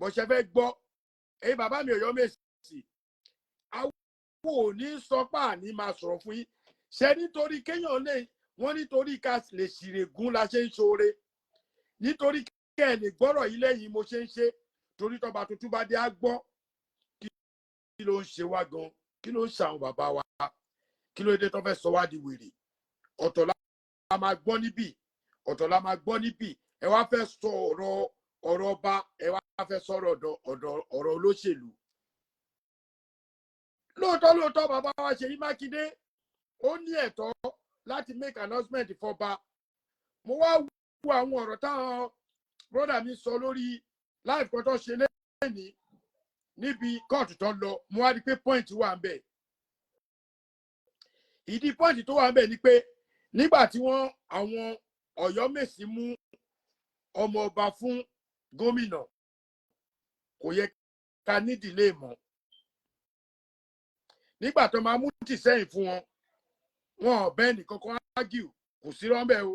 Bó ṣe fẹ́ gbọ́, ẹ̀yin bàbá mi Ọ̀yọ́mèsì, àwọn ò ní sọ pé àní máa sọ̀rọ̀ fún yín. Ṣe nítorí kéèyàn lè wọ́n, nítorí ká lè ṣìrègùn la ṣe ń ṣoore, nítorí kẹ́ ẹ lè gbọ́rọ̀ yìí lẹ́yìn mo ṣe ń ṣe, torí tọba tuntun bá dé, á gbọ́. Kí ló ń ṣe wá gan? Kí ló ń ṣe àwọn bàbá wa? Kí ló dé tó fẹ́ sọ wá di wèrè? Ọ̀tọ̀ la máa gbọ́ níbì, ọ̀tọ̀ la máa gbọ́ níbì. Ẹ wá fẹ́ sọ ọ̀rọ̀ ọba, ẹ wá fẹ́ sọ̀rọ̀ ọ̀dọ̀ ọ̀dọ̀ ọ̀rọ̀ olóṣèlú. Lóòótọ́ lóòótọ́, bàbá wa Ṣèyí Mákindé, ó ní ẹ̀tọ́ láti make announcement fọba. Mo wá wo àwọn ọ̀rọ̀ táwọn brother mi sọ lórí live kan tó ṣe lẹ́yìn níbi kóòtù tó lọ. Mo wá rí i pé point wà ń bẹ̀. Ìdí point tó wà ń bẹ̀ ni pé nígbà tí wọ́n àwọn Ọ̀yọ́mèsì mú ọmọ ọba fún gómìnà, kò yẹ ká nídìílé mọ́. Nígbà tó máa mú tì sẹ́yìn fún wọn, wọn ò bẹ́ẹ̀ nìkan kan argue, kò sí rọ́ńbẹ́ o.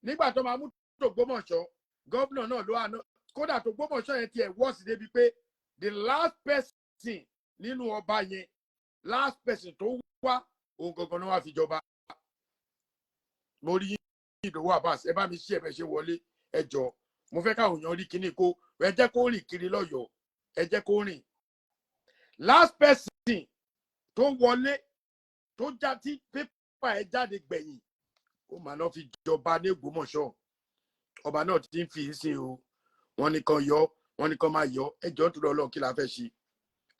Nígbà tó máa mú tògbómọ̀ṣọ́, gómìnà náà ló àná. Kódà tògbómọ̀ṣọ́ yẹn tiẹ̀ wọ́ọ̀sì débi pé the last person nínú ọba yẹn, last person tó wá, òun gangan náà wá fi jọba. Mo rí Ìdòwú Abbas, ẹ bá mi ṣí ẹ bẹ ṣe wọlé. Ẹ jọ, mo fẹ́ káwọn èèyàn rí kíní kó ẹ jẹ́ kó rìn kiri lọ́yọ̀ọ́, ẹ jẹ́ kó rìn. Last person tó wọlé, tó já tí paper ẹ jáde gbẹ̀yìn, ó mà náà fi jọba ní Ògbómọ̀ṣọ́. Ọba náà ti ń fi í sìn o. Wọ́n ní kan yọ, wọ́n ní kan máa yọ. Ẹ jọ ń tó lọ, kí la fẹ́ ṣe?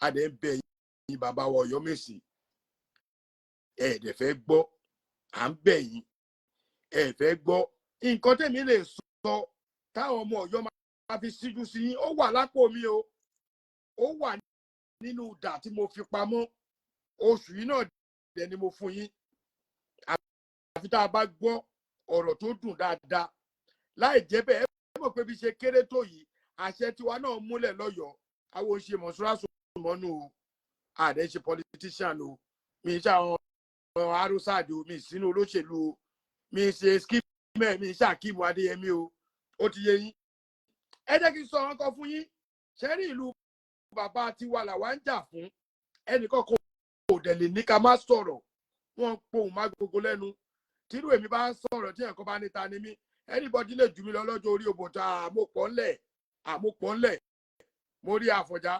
A dẹ̀ ń bẹ yín, bàbá wa Ọ̀yọ́mèsì, ẹ dẹ̀ fẹ́ gbọ́. À ń bẹ̀ yín, ẹ fẹ́ gbọ́. Nǹkan tèmi lè sọ táwọn ọmọ Ọ̀yọ́ máa fi síjú sí yín, ó wà lápò mi o, ó wà nínú ìdà tí mo fi pamọ́. Oṣù yìí náà dẹ̀ ni mo fún yín, àfi tá a bá gbọ́ ọ̀rọ̀ tó dùn dáadáa. Láì jẹ́ bẹ́ẹ̀, ẹ mọ̀ pé bí ṣe kéré tó yìí, àṣẹ tiwa náà múlẹ̀ lọ́yọ̀ọ́. Àwọn oṣù mọ̀ṣúráṣù mọ́nú o, àdé ṣe politician o, mi ṣe àwọn arúsáàdì o, mi sínú olóṣèlú o, mi ṣe skimẹ̀, mi ṣe Akeem Adéyẹmí o. Ó ti yé yín. Ẹ jẹ́ kí n sọ wọn kan fún yín. Ṣe rí ìlú bàbá tiwa làwa ń jà fún. Ẹnìkan kò dẹ̀ lè ní ká má sọ̀rọ̀. Wọ́n ń pohùn má gbogbo lẹ́nu. Tírú èmi bá ń sọ̀rọ̀, tí ẹ̀kan bá ní ta ni mí, anybody lè jù mí lọ lọ́jọ́ orí òbòtà. Àmopọ̀ ńlẹ̀, àmopọ̀ ńlẹ̀. Mo rí Àfọ̀njá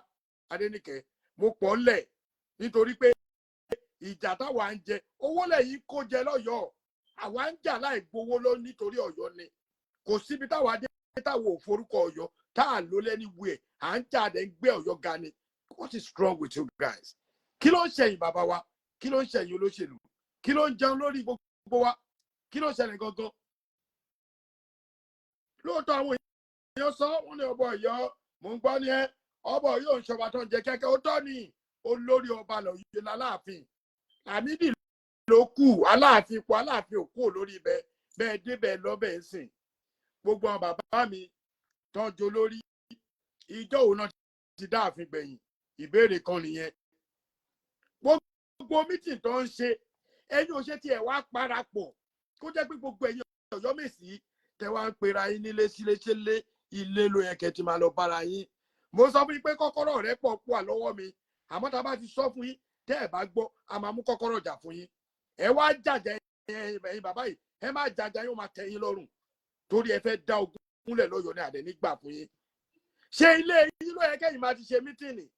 Adéníkẹ́, mo pọ̀ ńlẹ̀, nítorí pé ìjà táwa ń jẹ, owó lẹ́yìn kó jẹ lọ́yọ̀ọ́. Àwa ń jà láì gbowó lọ nítorí Ọ̀yọ́ ni. Kò síbi táwa dé táwa ò forúkọ Ọ̀yọ́ tá à ló lẹ́ni wú ẹ̀. À ń jà dẹ̀ ń gbé Ọ̀yọ́ ga ni. What is wrong with you guys? Kí ló ń ṣẹ̀yìn bàbá wa? Kí ló ń ṣẹ̀yìn olóṣèlú? Kí ló ń jẹun lórí gbogbo wa? Kí ló ń ṣẹlẹ̀ gangan? Lóòótọ́, àwọn èèyàn sọ wọ́n ní ọba Ọ̀yọ́, mò ń gbọ́ ní ẹ, ọba Ọ̀yọ́ ń ṣọba tó ń jẹ kẹ́kẹ́. Ó tọ́ ni, olórí ọba lọ́yọ́ láláàfin Lámídì ló kù. Aláàfin ipò Aláàfin ò kúrò lórí ibẹ̀. Bẹ́ẹ̀ débẹ̀ lọ́bẹ̀ ń sìn gbogbo àwọn bàbá mi tọ́jú olórí ìjọ òun náà ti dá ààfin gbẹ̀yìn. Ìbéèrè kan nìyẹn. Gbogbo meeting tó ń ṣe, ẹ̀yin ò ṣe tiẹ̀ wá parapọ̀, kó jẹ́ pé gbogbo ẹ̀yin Ọ̀yọ́mèsì tẹ wá ń pera yín nílé síléṣélé, ilé ló yẹ kẹ́ ti máa lọ bára yín. Mo sọ fún yín pé kọ́kọ́rọ́ rẹ pọ̀ pọ̀ lọ́wọ́ mi, àmọ́ tá a bá ti sọ fún yín, tẹ́ ẹ̀ bá gbọ́, a máa mú kọ́kọ́rọ́ jà fún yín. Ẹ wá jàjà, ẹ̀yin bàbá yìí, ẹ má jàjà, yóò máa tẹ́ yín lọ́rùn, torí ẹ fẹ́ dá ogun múlẹ̀ lọ́yọ̀ọ́ ní àdẹ nígbà fún yín. Ṣé ilé yín ló yẹ kẹ́yìn máa ti ṣe meeting?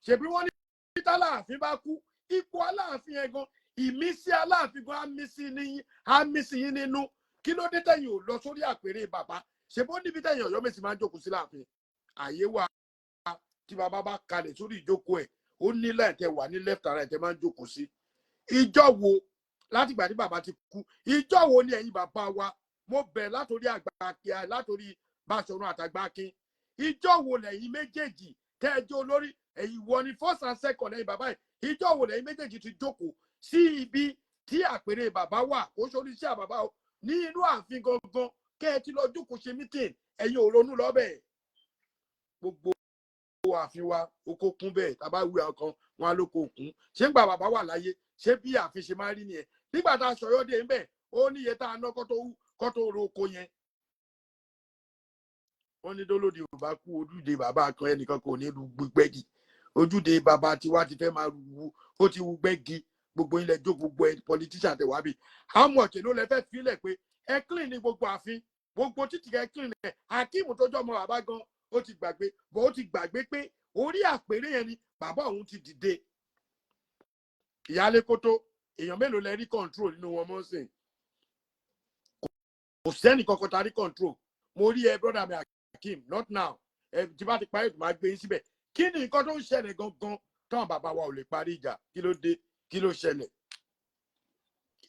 Ṣèbí wọ́n ní tálàáfin bá kú, ipò Aláàfin yẹn gan, ìmísí Aláàfin gan á mí sí yín nínú. Kí ló dé tẹ̀yìn ò lọ sórí àpèrè bàbá? Ṣe bó níbi tẹ̀yìn Ọ̀yọ́mèsì máa ń jókòó sí láàfin, àyè wà tí bàbá bá kalẹ̀ sórí ìjókòó ẹ̀. Ó ní láìtẹ́ wà ní left and right tẹ́ máa ń jókòó sí. Ìjọ wo, látìgbà tí bàbá ti kú, ìjọ wo ni ẹ̀yin bàbá wa, mo bẹ̀ látòrí àgbà, látòrí Báṣọ̀run àtàgbà Akin, ìjọ wo lẹ́yìn méjèèjì tẹ́ ẹ jẹ́ olórí, ẹ̀yin wọ ni first and second, ẹ̀yin bàbá yìí, ìjọ wo lẹ́yìn méjèèjì ti jókòó sí ibi tí àpèrè bàbá wà? Kó sórí iṣẹ́ bàbá o, ní inú ààfin gangan, kẹ́ ẹ ti lọ jókòó ṣe meeting. Ẹ̀yin ò ronú lọ́bẹ̀. Gbogbo ààfin wa, oko kún bẹ́ẹ̀. Tá a bá wí, àwọn kan wọn á lóko òkun. Ṣé ń gbà bàbá wà láyé, ṣé bí ààfin ṣe máa rí nìyẹn? Nígbà tá a sọyọ́ dé ńbẹ̀, ó níye tá a ná kó tó ro oko yẹn. Wọ́n ní dólódì ò bá kú, ojúde bàbá kan ẹnìkan kò ní lu gbẹ́gi. Ojúde bàbá tiwa ti fẹ́ máa wu, ó ti wu gbẹ́gi. Gbogbo ilẹ̀ jó, gbogbo ẹ politician tẹ̀ wá bí. How much ló lẹ fẹ́ filẹ̀ pé ẹ clean ní gbogbo ààfin, gbogbo títì kẹ clean ẹ? Akeem tó jọmọ bàbá gan, ó ti gbàgbé bọ́, ó ti gbàgbé pé orí àpèrè yẹn ni bàbá òun ti dìde. Ìyáálé kótó, èèyàn mélòó lẹ rí control nínú wọn mọ́ sìn? Kò sẹ́ni kankan tá a rí control. Mo rí ẹ, brother mi Akeem, not now. Ẹ tí bá ti parí ètò, máa gbé yín síbẹ̀. Kí ni nǹkan tó ń ṣẹlẹ̀ gangan táwọn bàbá wa ò lè parí ìjà? Kí ló dé? Kí ló ṣẹlẹ̀?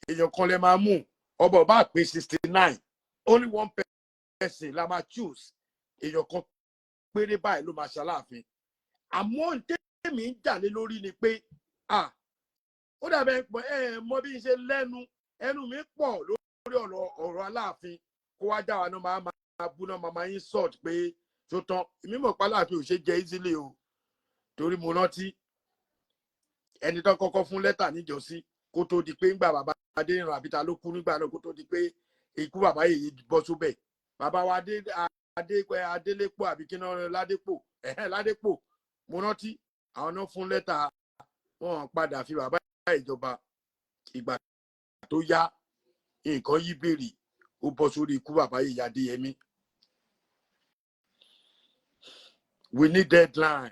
Èèyàn kan lè máa mú ọba ọba pé 69, only one person la máa choose. Èèyàn kan péré báyìí ló máa ṣaláàfin. Àmọ́ tèmi ń jà lé lórí ni pé, ah, ó dàbẹ̀ pé ẹ mọ bí n ṣe lẹ́nu, ẹnu mi pọ̀ lórí ọ̀rọ̀ Aláàfin. Kó wá já wa náà, máa bú náà, máa insult pé tó tán. Èmi mọ̀ pé Aláàfin ò ṣe jẹ easily o, torí mo rántí ẹni tó kọ́kọ́ fún lẹ́tà níjọ́sí kó tó di pé ńgbà bàbá Adéníran àbíta ló kú nígbà náà, kó tó di pé ikú bàbá yìí bọ́ sóbẹ̀, bàbá wa adé adé Adélépò àbí kí náà, Ládépò, ẹ̀hẹ́n, Ládépò. Mo rántí àwọn náà fún lẹ́tà, wọn padà fi bàbá ìjọba. Ìgbà tó yá, nǹkan yí bèrè, ó bọ́ sórí ikú bàbá yìí, Adéyẹmí. We need deadline.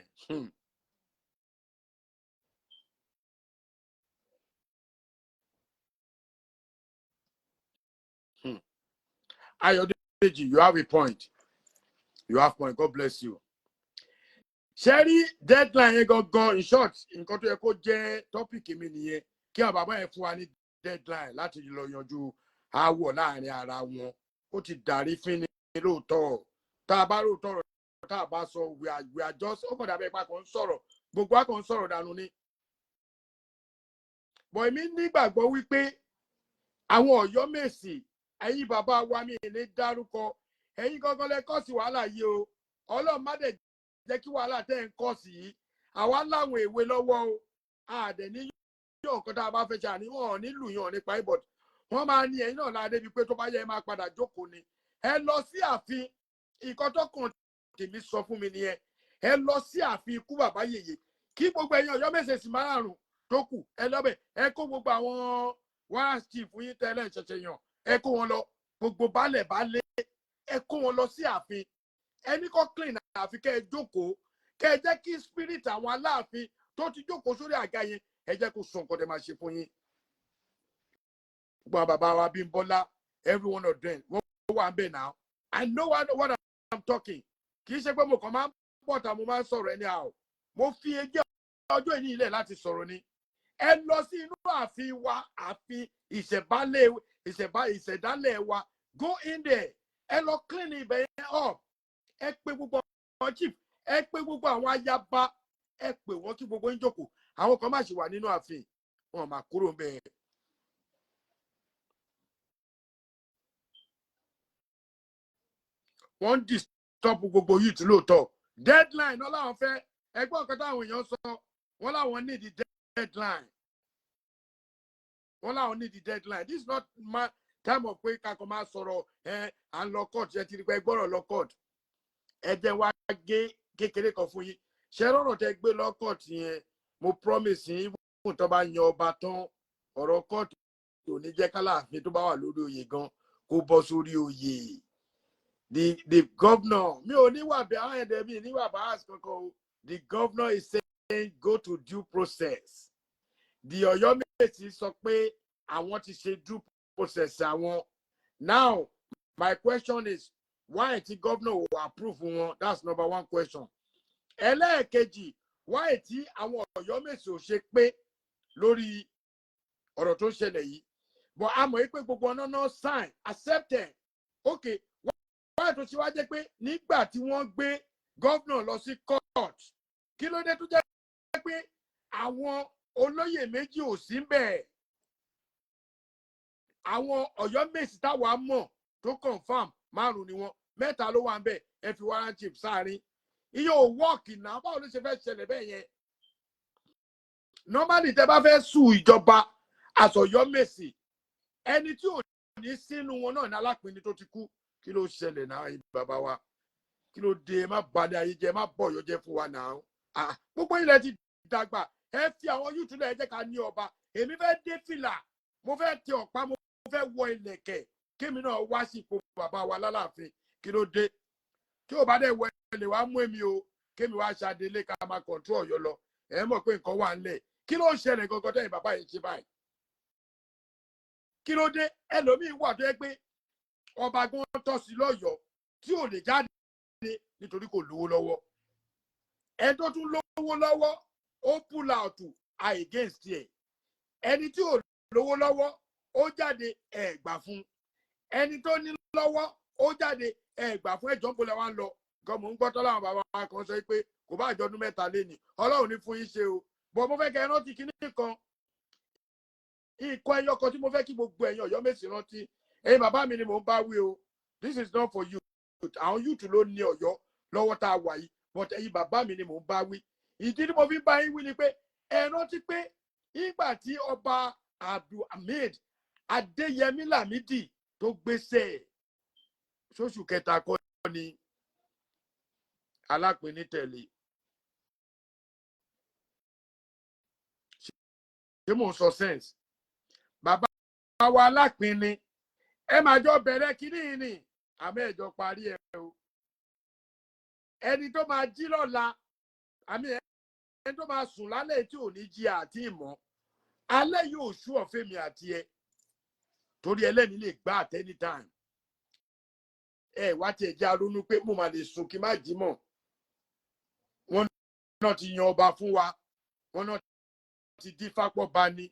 Ayodeji, you have a point. You have point. God bless you. Ṣé rí deadline yẹn gangan? In short, nǹkan tó yẹ kó jẹ́ topic mi nìyẹn, kí àwọn bàbá yẹn fún wa ní deadline láti lọ yanjú aáwọ̀ láàrin ara wọn. Ó ti dàrí fín ní lóòótọ́. Tá a bá lóòótọ́ ọ̀rọ̀ tá a bá sọ, we are just, ó kàn dàbí ipa kan ń sọ̀rọ̀, gbogbo wa kàn ń sọ̀rọ̀ dànù ni. Bọ̀ èmi nígbàgbọ́ wípé àwọn Ọ̀yọ́mèsì, ẹ̀yin bàbá wa, mi ní dárúkọ ẹ̀yin gangan lẹ kọ́ sí wàhálà yìí o. Ọlọ́run má dẹ̀ jẹ́ kí wàhálà tẹ́ ń kọ́ sí yìí. Àwa láwọn èwe lọ́wọ́ o, àdẹ̀ ní yóò nǹkan tá a bá fẹ́ ṣe àní wọn ò ní lù yàn nípa ibọ̀d. Wọ́n máa ní ẹ̀yin náà láadé bíi pé tó bá yẹ, ẹ máa padà jókòó ni. Ẹ lọ sí ààfin. Nǹkan tó kàn tèmi sọ fún mi nìyẹn. Ẹ lọ sí ààfin ikú bàbá yèyé, kí gbogbo ẹ̀yin Ọ̀yọ́mèsì márààrún tó kù, ẹ lọ́bẹ̀, ẹ kó gbogbo àwọn warrant chief yín tẹ́lẹ̀ ṣẹ̀ṣẹ̀ yàn, ẹ kó wọn lọ. Gbogbo baálẹ̀ baálé, ẹ kó wọn lọ sí ààfin. Ẹni kọ́ clean ààfin, kẹ́ ẹ jókòó, kẹ́ ẹ jẹ́ kí spirit àwọn Aláàfin tó ti jókòó sórí àga yẹn, ẹ jẹ́ kó sọ nǹkan tẹ́ máa ṣe fún yín. Gbogbo àwọn bàbá wa Bímbọ́lá, every one of them, wọ́n wà ń bẹ̀ now. I know what I'm talking. Kì í ṣe pé mo kàn máa ń pọ̀ tá mo máa ń sọ̀rọ̀ anyhow. Mo fi ẹjẹ́ ọjọ́ ìní ilẹ̀ láti sọ̀rọ̀ ni. Ẹ lọ sí inú ààfin wa, ààfin ìṣẹ̀bálẹ̀, ìṣẹ̀dálẹ̀ wa. Go in there, ẹ lọ clean ibẹ̀ yẹn up. Ẹ pé gbogbo àwọn chief, ẹ pé gbogbo àwọn ayaba, ẹ pè wọ́n kí gbogbo yín jókòó. Àwọn kan má ṣe wà nínú ààfin, wọn máa kúrò ń bẹ́ẹ̀. Wọ́n ń disturb gbogbo youth lóòótọ́. Deadline náà làwọn fẹ́. Ẹgbọ́n nǹkan táwọn èèyàn sọ, wọ́n láwọn need the deadline. Wọ́n láwọn need the deadline. This is not my time of pé kakọ máa sọ̀rọ̀. Ẹ à ń lọ court, ẹ ti rí pé gbọ́rọ̀ lọ court. Ẹ jẹ́ wá gé kékeré kan fún yín. Ṣé rọ̀rọ̀ tẹ gbé lọ court yẹn, mo promise yín, even tó bá yan ọba tán, ọ̀rọ̀ court ò ní jẹ́ kálàáfin tó bá wà lórí oyè gan kó bọ́ sórí oyè. The governor, mi ò ní wà behind ẹ, mi ní wà bias kankan o. The governor is saying go to due process. The Ọ̀yọ́mèsì sọ pé àwọn ti ṣe due process àwọn. Now my question is, why tí governor ò approve wọn? That's number one question. Ẹlẹ́ẹ̀kejì, why tí àwọn Ọ̀yọ́mèsì ò ṣe pé lórí ọ̀rọ̀ tó ń ṣẹlẹ̀ yìí? But a mọ̀ pé gbogbo ọ̀nà náà sign accepted. Okay, why tó ṣe wá jẹ́ pé nígbà tí wọ́n gbé governor lọ sí court, kí ló dé tó jẹ́ pé àwọn olóyè méjì ò sí bẹ́ẹ̀? Àwọn Ọ̀yọ́mèsì táwa mọ̀ tó confirm, márùn ni wọ́n, mẹ́ta ló wà ń bẹ̀, ẹ fi warrant chief sáárín. Iye ò wọ́ọ̀kì náà. Báwo ló ṣe fẹ́ ṣẹlẹ̀ bẹ́ẹ̀ yẹn? Normally, tẹ́ bá fẹ́ sue ìjọba as Ọ̀yọ́mèsì, ẹni tí ò ní sínú wọn náà ní Alápinni tó ti kú. Kí ló ṣẹlẹ̀ náà, bàbá wa? Kí ló dé? Ẹ má balẹ̀ ayé jẹ́, ẹ má bọ̀ Ọ̀yọ́ jẹ́ fún wa náà. Ah, gbogbo ilẹ̀ ti dàgbà. Ẹ fi àwọn youth lẹ̀, ẹ jẹ́ ká ní ọba. Èmi fẹ́ dé fìlà, mo fẹ́ tẹ ọ̀pá, mo fẹ́ wọ ìlẹ̀kẹ̀, kémi náà wá sí ipò bàbá wa lálàáfin. Kí ló dé? Tí ò bá dẹ̀ wọ, ẹ lè wá mú èmi o, kémi wá ṣàdélé, ká máa control Ọ̀yọ́ lọ. Ẹ mọ̀ pé nǹkan wà ńlẹ̀. Kí ló ń ṣẹlẹ̀ gangan tẹ́yìn bàbá yìí ṣe báyìí? Kí ló dé? Ẹlòmíín wà tó yẹ pé ọba gan tọ́ sí lọ́yọ̀ọ́ tí ò lè jáde nítorí kò lówó lọ́wọ́. Ẹni tó tún lówó lọ́wọ́, ó pull out against ẹ̀. Ẹni tí ò lówó lọ́wọ́, ó jáde, ẹ̀ gbà fún. Ẹni tó ní lọ́wọ́, ó jáde, ẹ̀ gbà fún. Ẹjọ́ ń bolẹ̀ wá ń lọ gan. Mò ń gbọ́ tọ́lá àwọn bàbá wa kan sọ pé kò bá àjọ̀dún 3 léni, Ọlọ́run ní fún yín ṣe o. Bọ̀ mo fẹ́ kẹ́ ẹ rántí kinní kan, nǹkan ẹyọ kan tí mo fẹ́ kí gbogbo ẹ̀yin Ọ̀yọ́ Mèsì rántí. Ẹ̀yin bàbá mi ni mò ń bá wí o. This is not for you. Àwọn youth ló ní Ọ̀yọ́ lọ́wọ́ tá a wà yìí, but ẹ̀yin bàbá mi ni mò ń bá wí. Ìdí tí mo fi ń bá yín wí ni pé ẹ rántí pé ìgbà tí ọba Abdulhamid Adéyẹmí Lámìdí tó gbéṣẹ́ sóṣù kẹta kọ́ ni Alápinní tẹ̀lé. Ṣé mò ń sọ sense? Bàbá wa Alápinní, ẹ máa jọ bẹ̀rẹ̀ kínní yìí ni, àmọ́ ẹ̀jọ̀ parí ẹ o. Ẹni tó máa jí lọ́la àmì ẹni tó máa sùn lálẹ́ tí ò ní jí àti ìmọ̀ alẹ́ yóò ṣú ọ̀fẹ́ mi àti ẹ, torí ẹlẹ́ni lè gbá at any time. Ẹ wá tiẹ̀ jẹ́ arónú pé mo máa lè sùn kí n má jí mọ̀. Wọ́n náà ti yan ọba fún wa, wọ́n náà ti dín fápọ̀ bá ní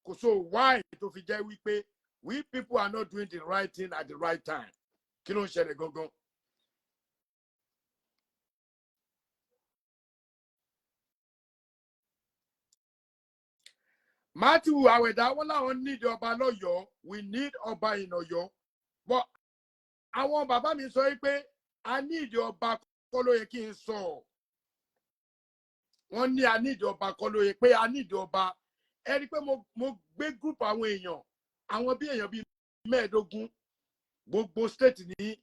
kò so. Why tó fi jẹ́ wípé we people are not doing the right thing at the right time? Kí ló ń ṣẹlẹ̀ gangan? Matthew Àwẹ̀dá, wọn làwọn need ọba lọ́yọ̀ọ́. We need ọba in Ọ̀yọ́, but àwọn bàbá mi sọ pé a need ọba kọ́ ló yẹ kí n sọ. Wọ́n ní a need ọba kọ́ ló yẹ pé a need ọba. Ẹ rí i pé mo gbé group àwọn èèyàn, àwọn bí èèyàn bíi 15, gbogbo state ní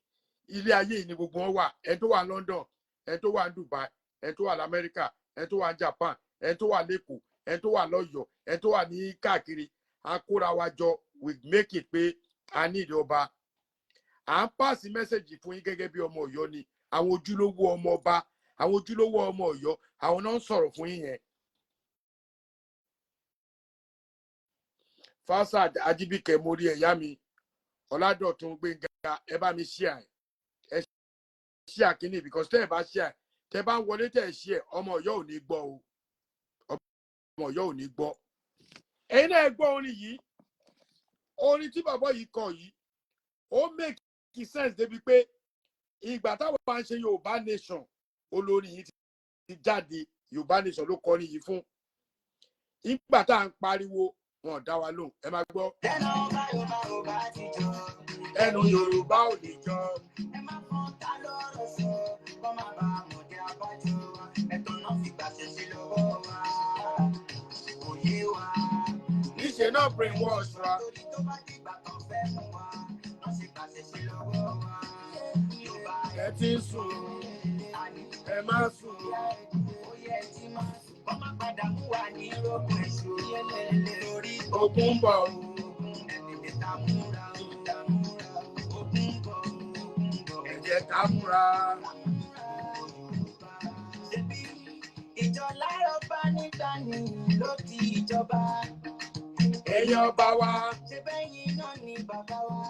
ilé ayé yìí ni gbogbo wọn wà. Ẹni tó wà London, ẹni tó wà ní Dubai, ẹni tó wà lamẹ́ríkà, ẹni tó wà ní Japan, ẹni tó wà lẹ́kọ̀ọ́, ẹni tó wà lọ́yọ̀ọ́, ẹni tó wà ní káàkiri, a kóra wa jọ, we make it pé a need ọba. À ń pass message fún yín gẹ́gẹ́ bí ọmọ Ọ̀yọ́ ni. Àwọn ojúlówó ọmọ ọba, àwọn ojúlówó ọmọ Ọ̀yọ́, àwọn náà ń sọ̀rọ̀ fún yín yẹn. Fasad Ajibike, mo rí ẹ̀yá mi. Ọ̀làdọ̀tun Gbẹ̀ngà, ẹ bá mi share ẹ, share kínní, because tẹ́ ẹ bá share, tẹ́ bá ń wọlé, tẹ́ ẹ share, ọmọ Ọ̀yọ́ ò ní gbọ́ o, ọmọ Ọ̀yọ́ ò ní gbọ́. Ẹ̀yin náà ẹ gbọ́ orin yìí, orin tí bàbá yìí kọ yìí, ó make sense débi pé ìgbà táwọn máa ń ṣe Yorùbá Nation, olórin yìí ti jáde. Yorùbá Nation ló kọrin yìí fún. Ìgbà tá à ń pariwo, wọn ò dá wa lóhùn. Ẹ máa gbọ́. Ẹnu ọba Yorùbá ò bá ti jọ. Ẹnu Yorùbá ò lè jọ. Ẹ má fọ́n ta lọ́rọ̀ sọ, kọ́ má bàa mọ̀dé abájọ. Ẹ̀tọ́ náà fi gbàṣẹ sí lọ́wọ́ wa. Kò yé wa. Níṣẹ́ náà brainwash wa. Torí tó bá dìgbà kan fẹ́ mú wa, wọ́n sì gbàṣẹ sí lọ́wọ́ wa. Yorùbá Ẹ ti ń sùn, àní ẹ má sùn. Ó yẹ tí máa sùn. Kọ́ má padà mú wa ní rògbò èṣù. Torí Ogun ń bọ̀ o. Ogun ẹ̀ tètè ta múra o, ta múra o. Ogun ń bọ̀, ogun ń bọ̀. Ẹ jẹ́ ká múra. Ṣebí ìjọ láàárọ̀ bá nígbà ní ló di ìjọba. Ẹ̀yin ọba wa. Ṣé bẹ́yìn náà ni bàbá wa?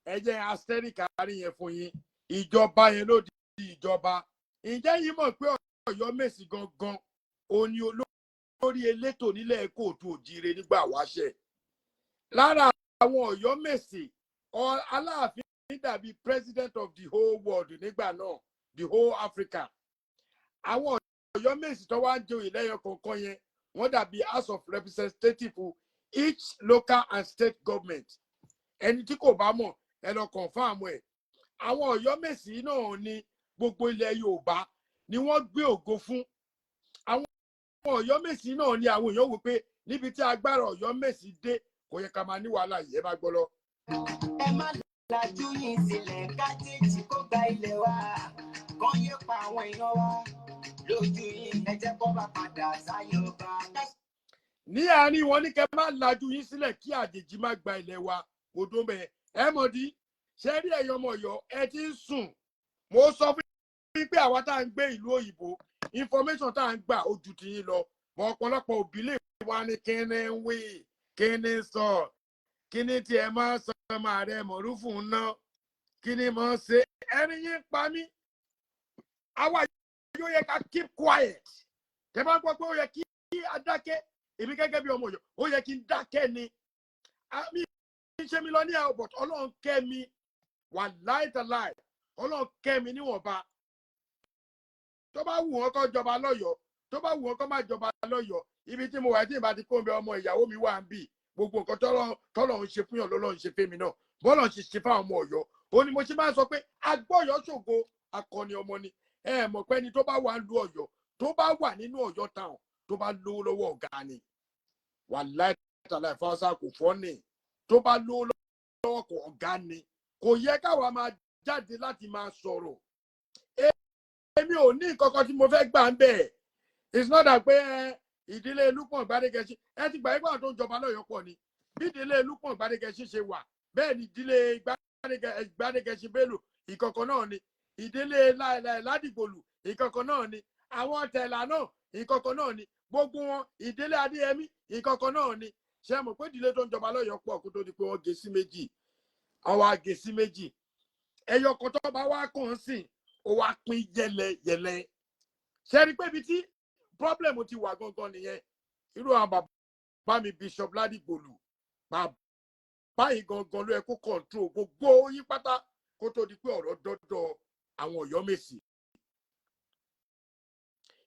Ẹ jẹ́ asteric àárín yẹn fún yín. Ìjọba yẹn ló di ìjọba. Ǹjẹ́ yín mọ̀ pé Ọ̀yọ́ Mèsì gangan òní olórí elétò nílẹ̀ kóòtù òjìire nígbà wáṣẹ̀? Lára àwọn Ọ̀yọ́ Mèsì, Aláàfin dàbí president of the whole world nígbà náà, the whole Africa. Àwọn Ọ̀yọ́ Mèsì tó wá ń joyè lẹ́yọ kọ̀ọ̀kan yẹn, wọ́n dàbí House of Representative each local and state government. Ẹni tí kò bá mọ̀, ẹ lọ confirm ẹ̀. Àwọn Ọ̀yọ́ Mèsì náà ní gbogbo ilẹ̀ Yorùbá ni wọ́n gbé ògo fún. Àwọn Ọ̀yọ́ Mèsì náà ni àwọn èèyàn wò pé níbi tí agbára Ọ̀yọ́ Mèsì dé, kò yẹ ká máa ní wàhálà yìí. Ẹ bá gbọ́ lọ. Ẹ má lajú yín sílẹ̀ kájíjì kó gba ilẹ̀ wa. Kán yé pa àwọn èèyàn wa lójú yín, ẹ jẹ́ kó bá padà sáyé ọba. Ní àárín wọn ní kẹ́ má lajú yín sílẹ̀ kí àjèjì má gba ilẹ̀ wa. Kò dó bẹ́ẹ̀. Ẹ mọ̀ dí ṣé rí ẹ̀yọ́ ọmọ Ọ̀yọ́, ẹ ti ń sùn. Mo sọ fún yín pé àwa tá à ń gbé ìlú òyìnbó, information tá à ń gbà ó ju ti yín lọ. Mọ ọ̀pọ̀lọpọ̀ òbí lè wá ní kíní ń wí, kíní sọ, kíní tí ẹ máa sọ ọmọ rẹ mọ̀rúfù ń ná, kíní mọ̀ ṣe ẹni yín pa mí. Àwa yóò yẹ ká keep quiet. Tẹ bá gbọ́ pé ó yẹ kí a dákẹ́, èmi gẹ́gẹ́ bí ọmọ Ọ̀yọ́, ó yẹ kí n dákẹ́ ni. Mi ṣe mi lọ ní àwọn, but Ọlọ́run kẹ́ mi wà láìtàláì, Ọlọ́run kẹ́ mi níwọ̀nba. Tó bá wù wọ́n kó jọba lọ́yọ̀ọ́, tó bá wù wọ́n kó má jọba lọ́yọ̀ọ́, ibi tí mo wà, tí ìbá ti kó ń bẹ, ọmọ ìyàwó mi wà ń bì. Gbogbo nǹkan tọ́lọ̀ ń ṣe fún yàn lọ́lọ́ ń ṣe fẹ́mi náà, bọ́lọ̀ ń ṣe ṣe fáwọn ọmọ Ọ̀yọ́. Ó ní mo ṣe máa ń sọ pé agbọ́yọ̀ ṣògo, akọni ọmọ ni. Ẹ mọ̀ pé ẹni tó bá wà ń lu Ọ̀yọ́, tó bá wà nínú Ọ̀yọ́ town, tó bá lówó lọ́wọ́, ọ̀gá ni. Wàláì tàláì fáwọsá kò fọ́ ni. Tó bá lówó lọ́wọ́, kò ọ̀gá ni. Kò yẹ káwa máa jáde láti máa sọ̀rọ̀. Èmi ò ní nǹkan kan tí mo fẹ́ gbà ń bẹ̀. It's not that pé ẹ ìdílé Lúpọ̀n Gbádégẹṣin, ẹ ti gbà yípa tó ń jọba lọ́yọ̀ọ́ pọ̀ ni. Bí ìdílé Lúpọ̀n Gbádégẹṣin ṣe wà, bẹ́ẹ̀ ni ìdílé Gbádégẹṣin Bello ìkọ̀kọ̀ náà ni. Ìdílé Ládìgbòlù ìkọ̀kọ̀ náà ni. Àwọn tẹ̀là náà ìkọ̀kọ̀ náà ni. Gbogbo wọn, ìdílé Adéyẹmí ìkọ̀kọ̀ náà ni. Ṣé mọ̀ pé ìdílé tó ń jọba lọ́yọ̀ọ́ pọ̀ kó tó di pé wọ́n gé sí méjì? Àwọn wá gé sí méjì. Ẹyọ kan tó bá wá kàn sìn, ó wá pín yẹlẹyẹlẹ. Ṣe rí pé ibi tí problem ti wà gangan nìyẹn? Irú àwọn bàbá mi, Bishop Ládìgbòlù, bàbá yìí gangan ló yẹ kó control gbogbo yín pátá kó tó di pé ọ̀rọ̀ dọ́dọ̀ àwọn Ọ̀yọ́mèsì.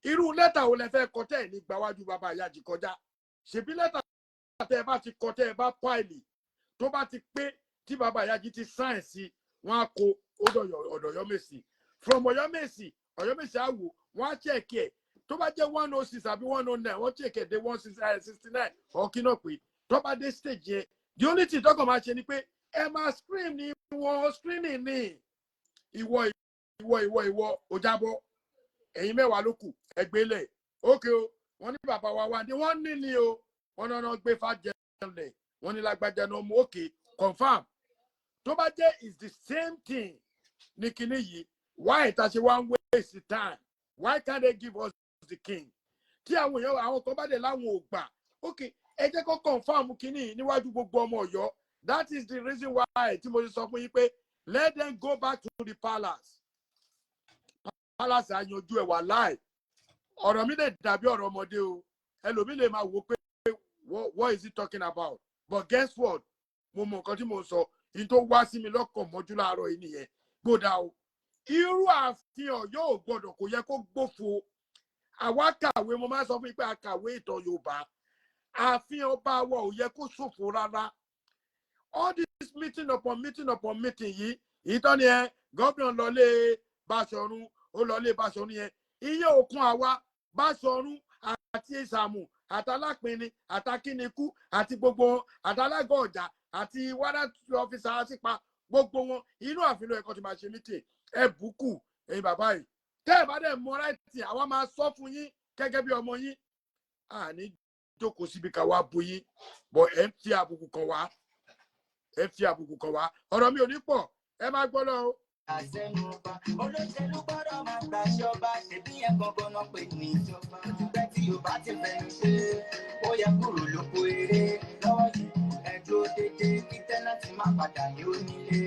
Irú lẹ́tà wo lẹ fẹ́ kọ tẹ́ ẹ̀ ní gbáwájú bàbá Ìyájì kọjá? Ṣèbí lẹ́tà tẹ́ ẹ bá ti kọ, tẹ́ ẹ bá pile, tó bá ti pé, tí bàbá Ìyájì ti sign sí, wọ́n á kó ó dọ̀yọ̀ ọ̀dọ̀ Ọ̀yọ́mèsì. From Ọ̀yọ́mèsì, Ọ̀yọ́mèsì á wò, wọ́n á check ẹ̀. Tó bá jẹ́ 106 àbí 109, wọ́n check ẹ̀ dé 169 ọ̀kí náà. Pé tó bá dé stage yẹn, the only thing tọkàn máa ṣe ni pé ẹ máa screen ni wọ́n screening ni. Ìwọ, ìwọ, ìwọ, ìwọ, ó jábọ́. Ẹ̀yin 10 ló kù, ẹgbẹ́lẹ̀ ókè o. Wọ́n ní bàbá wa wá ní wọ́n ní ni o, wọ́n náà gbé fàjẹlẹ̀, wọ́n ní lágbájá náà mú. Òkè confam. Tó bá jẹ́ is the same thing ní kinní yìí, why ta ṣe wá ń waste time? Why can't they give us the king? Tí àwọn èèyàn, àwọn kan bá dẹ̀ láwọn ò gbà, ok, ẹ jẹ́ kó confam kinní níwájú gbogbo ọmọ Ọ̀yọ́. That is the reason why tí mo ṣe sọ fún yín pé let them go back to the palace. Palace àyànjú ẹ̀ wà láì. Ọ̀rọ̀ mi lè dàbí ọ̀rọ̀ ọmọdé o, ẹlòmí lè máa wò pé what is he talking about? But guess what? Mo mọ nǹkan tí mo sọ. Ní tó wá sí mi lọ́kàn mọ́jú láàárọ̀ yìí nìyẹn. Gbódà o, irú ààfin Ọ̀yọ́ ò gbọ́dọ̀, kò yẹ kó gbófo. Àwa kàwé, mo máa ń sọ fún yín pé a kàwé ìtàn Yorùbá. Ààfin ọba wa ò yẹ kó ṣòfò rárá. All this meeting upon meeting upon meeting yìí, ìtọ́ni ẹ gómìnà lọlé Báṣọ̀run, ó lọlé Báṣọ̀run yẹn, iye òkun àwa Báṣọ̀run àti Ìsàmù àtàlápinni àtàkínikú àti gbogbo wọn, àtàlágọ̀ ọjà àti warrant officer àtìpa gbogbo wọn, inú ààfin ló yẹ kó ti máa ṣe meeting. Ẹ bùkù ẹ̀yin bàbá yìí, tẹ́ ẹ bá dẹ̀ mọ right, àwa máa sọ fún yín gẹ́gẹ́ bí ọmọ yín. Àní jókòó síbi ká wá bu yín bọ̀. Ẹ̀ ń fi àbùkù kan wá, ẹ̀ ń fi àbùkù kan wá. Ọ̀rọ̀ mi ò ní pọ̀, ẹ máa gbọ́ lọ o. Àṣẹnu ọba, olóṣèlú gbọ́dọ̀ máa gbàṣẹ ọba. Ṣèbí yẹn gangan náà pè ní ìjọba. Ó ti pẹ́ tí Yorùbá ti fẹnu ṣe, ó yẹ kúrò lóko eré lọ́wọ́ yìí. Ẹ dúró déédéé kí tenant má padà ní onílé.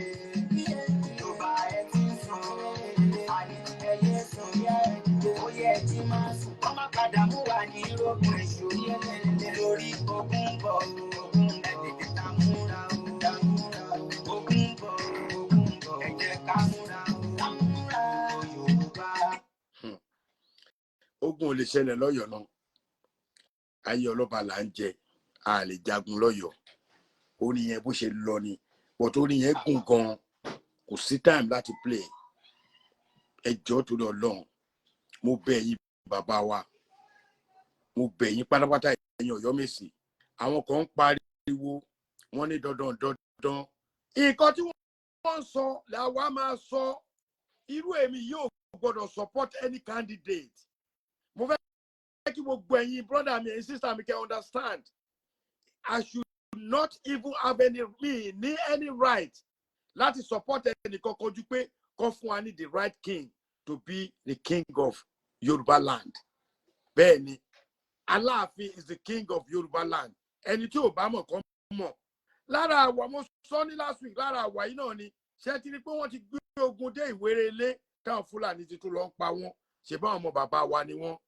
Yorùbá, ẹ ti ń sùn, àní ẹ yé sùn, ó yẹ ẹ ti máa sùn, kọ́ má padà mú wa ní rògùn èṣù lórí. Ogun ń bọ̀, ogun, ẹ tètè ta múra o, ta múra o. Ogun ń bọ̀, ogun ń bọ̀, ẹ jẹ́ ká múra o, ká múra o, Yorùbá. Ogun ò lè ṣẹlẹ̀ lọ́yọ̀ọ́ náà. Ayé ọlọ́ba là ń jẹ, a lè jagun lọ́yọ̀ọ́. Ó ní yẹn bó ṣe lọ ni, but ó ní yẹn gùn gan, kò sí time láti play. Ẹ jọ̀ọ́, torí Ọlọ́run, mo bẹ̀ yín, bàbá wa, mo bẹ̀ yín pátápátá, ẹ̀yin Ọ̀yọ́mèsì. Àwọn kan ń pariwo, wọ́n ní dandan dandan. Nǹkan tí wọ́n ń sọ làwa máa sọ. Irú èmi yóò gbọ́dọ̀ support any candidate. Mo fẹ́ kí gbogbo ẹ̀yin brother mi, ẹ̀yin sister mi, kẹ́ understand, I should not even have any, me ní any right láti support ẹnì kankan ju pé kó fún wa ní the right king to be the king of Yorùbá land. Bẹ́ẹ̀ ni, Aláàfin is the king of Yorùbá land. Ẹni tí ò bá mọ̀ kọ́ mọ̀. Lára àwa, mo sọ ní last week, lára àwa yìí náà ni. Ṣé ti rí pé wọ́n ti gbé ogun dé Ìwéré Ilé, táwọn Fúlàní ti tún lọ ń pa wọ́n? Ṣe báwọn ọmọ bàbá wa ni wọ́n?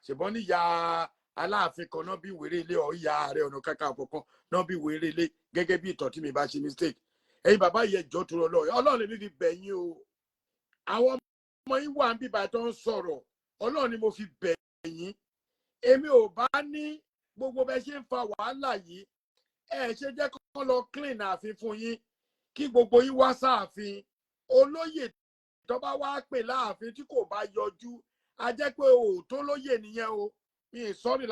Ṣèbọn níyà Aláàfin kan náà bí Ìwéré Ilé, ọ̀ ìyá Ààrẹ Ọ̀nà Kakanfò kan náà bí Ìwéré Ilé, gẹ́gẹ́ bí ìtàn tí mi bá ṣe mistake. Ẹ̀yin bàbá yìí, ẹjọ́ tó lọ, Ọlọ́run lèmi fi bẹ̀ yín o. Àwọn ọmọ yín wà ń bíbá tó ń sọ̀rọ̀. Ọlọ́run ni mo fi bẹ̀ yín. Èmi ò bá ní gbogbo bẹ ṣe ń fa wàhálà yìí, ẹ ṣe jẹ́ kó lọ clean ààfin fún yín, kí gbogbo yín wá sáàfin. Olóyè tó bá wá pè láàfin tí kò bá yọjú, a jẹ́ pé òótọ́ lóyè nìyẹn o. Mi ì sọ́rí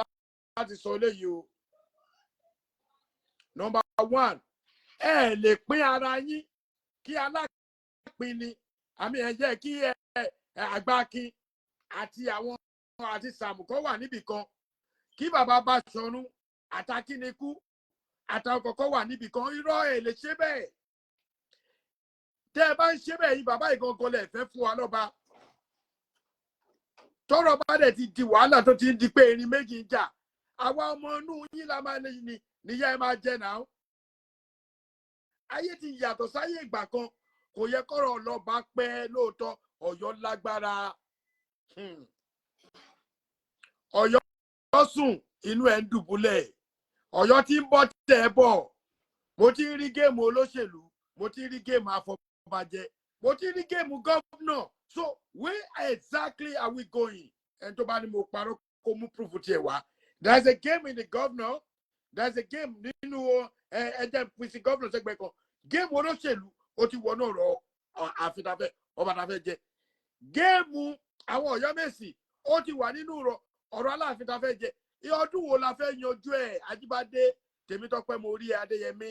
láti sọ eléyìí o. Number one, ẹ lè pín ara yín kí alápín ni àmì ẹ jẹ́ kí ẹ àgbákin àti àwọn àti Sàmùkọ́ wà níbì kan, kí bàbá Báṣọ̀run àtàkínikú àtàwọn kọ̀ọ̀kan wà níbì kan. Irọ́, ẹ lè ṣe bẹ́ẹ̀. Tẹ́ ẹ bá ń ṣe bẹ́ẹ̀ yìí, bàbá ìgangan lẹ̀ fẹ́ fún wa lọ́ba. Tọ́rọ̀ bá dẹ̀ ti di wàhálà, tó ti ń di pé erin méjì ń jà, àwa ọmọ inú yín la máa ní níyà ẹ máa jẹ náà. Ayé ti yàtọ̀ sáyé ìgbà kan. Kò yẹ kọ́rọ̀ ọlọ́ba pẹ́. Lóòótọ́, Ọ̀yọ́ lágbára. Ọ̀yọ́ sùn, inú ẹ̀ ń dùbúlẹ̀. Ọ̀yọ́ tí ń bọ́ tẹ̀ ẹ́ bọ̀. Mo ti ń rí game olóṣèlú, mo ti ń rí game afọbajẹ, mo ti ń rí game governor. So where exactly are we going? Ẹni tó bá ní mo parọ́, kó mú proof tiẹ̀ wá. There is a game in the governor, there is a game nínú ẹjẹ pèsè governor sẹ́gbẹ̀ẹ́ kan, game olóṣèlú ó ti wọnú ọ̀rọ̀ àfitafẹ́ ọba tafẹ́ jẹ, game àwọn Ọ̀yọ́mèsì ó ti wà nínú ọ̀rọ̀ Aláàfin tafẹ́ jẹ. Ọdún wo la fẹ́ yanjú ẹ̀? Ajíbádé Tèmítọ́pẹ́, mo rí Adéyẹmí,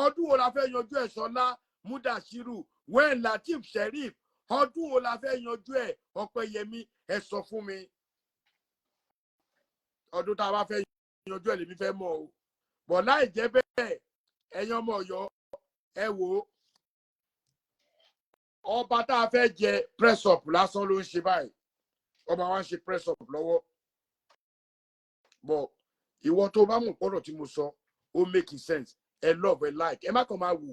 ọdún wo la fẹ́ yanjú ẹ̀? Ṣọlá Mudashiru wen, Lateef Sheriff, ọdún wo la fẹ́ yanjú ẹ̀? Ọpẹ́yẹmí, ẹ sọ fún mi ọdún tá a bá fẹ́ yanjú ẹ̀, lèmi fẹ́ mọ̀ o. Bọ̀ láì jẹ́ bẹ́ẹ̀, ẹ̀yin ọmọ Ọ̀yọ́, ẹ wò ó, ọba tá a fẹ́ jẹ, press up lásán ló ń ṣe báyìí. Ọba wa ń ṣe press up lọ́wọ́. Bọ̀ ìwọ tó bá mọ̀ pọ̀rọ̀ tí mo sọ ó make sense, ẹ love, ẹ like, ẹ má kàn máa wò.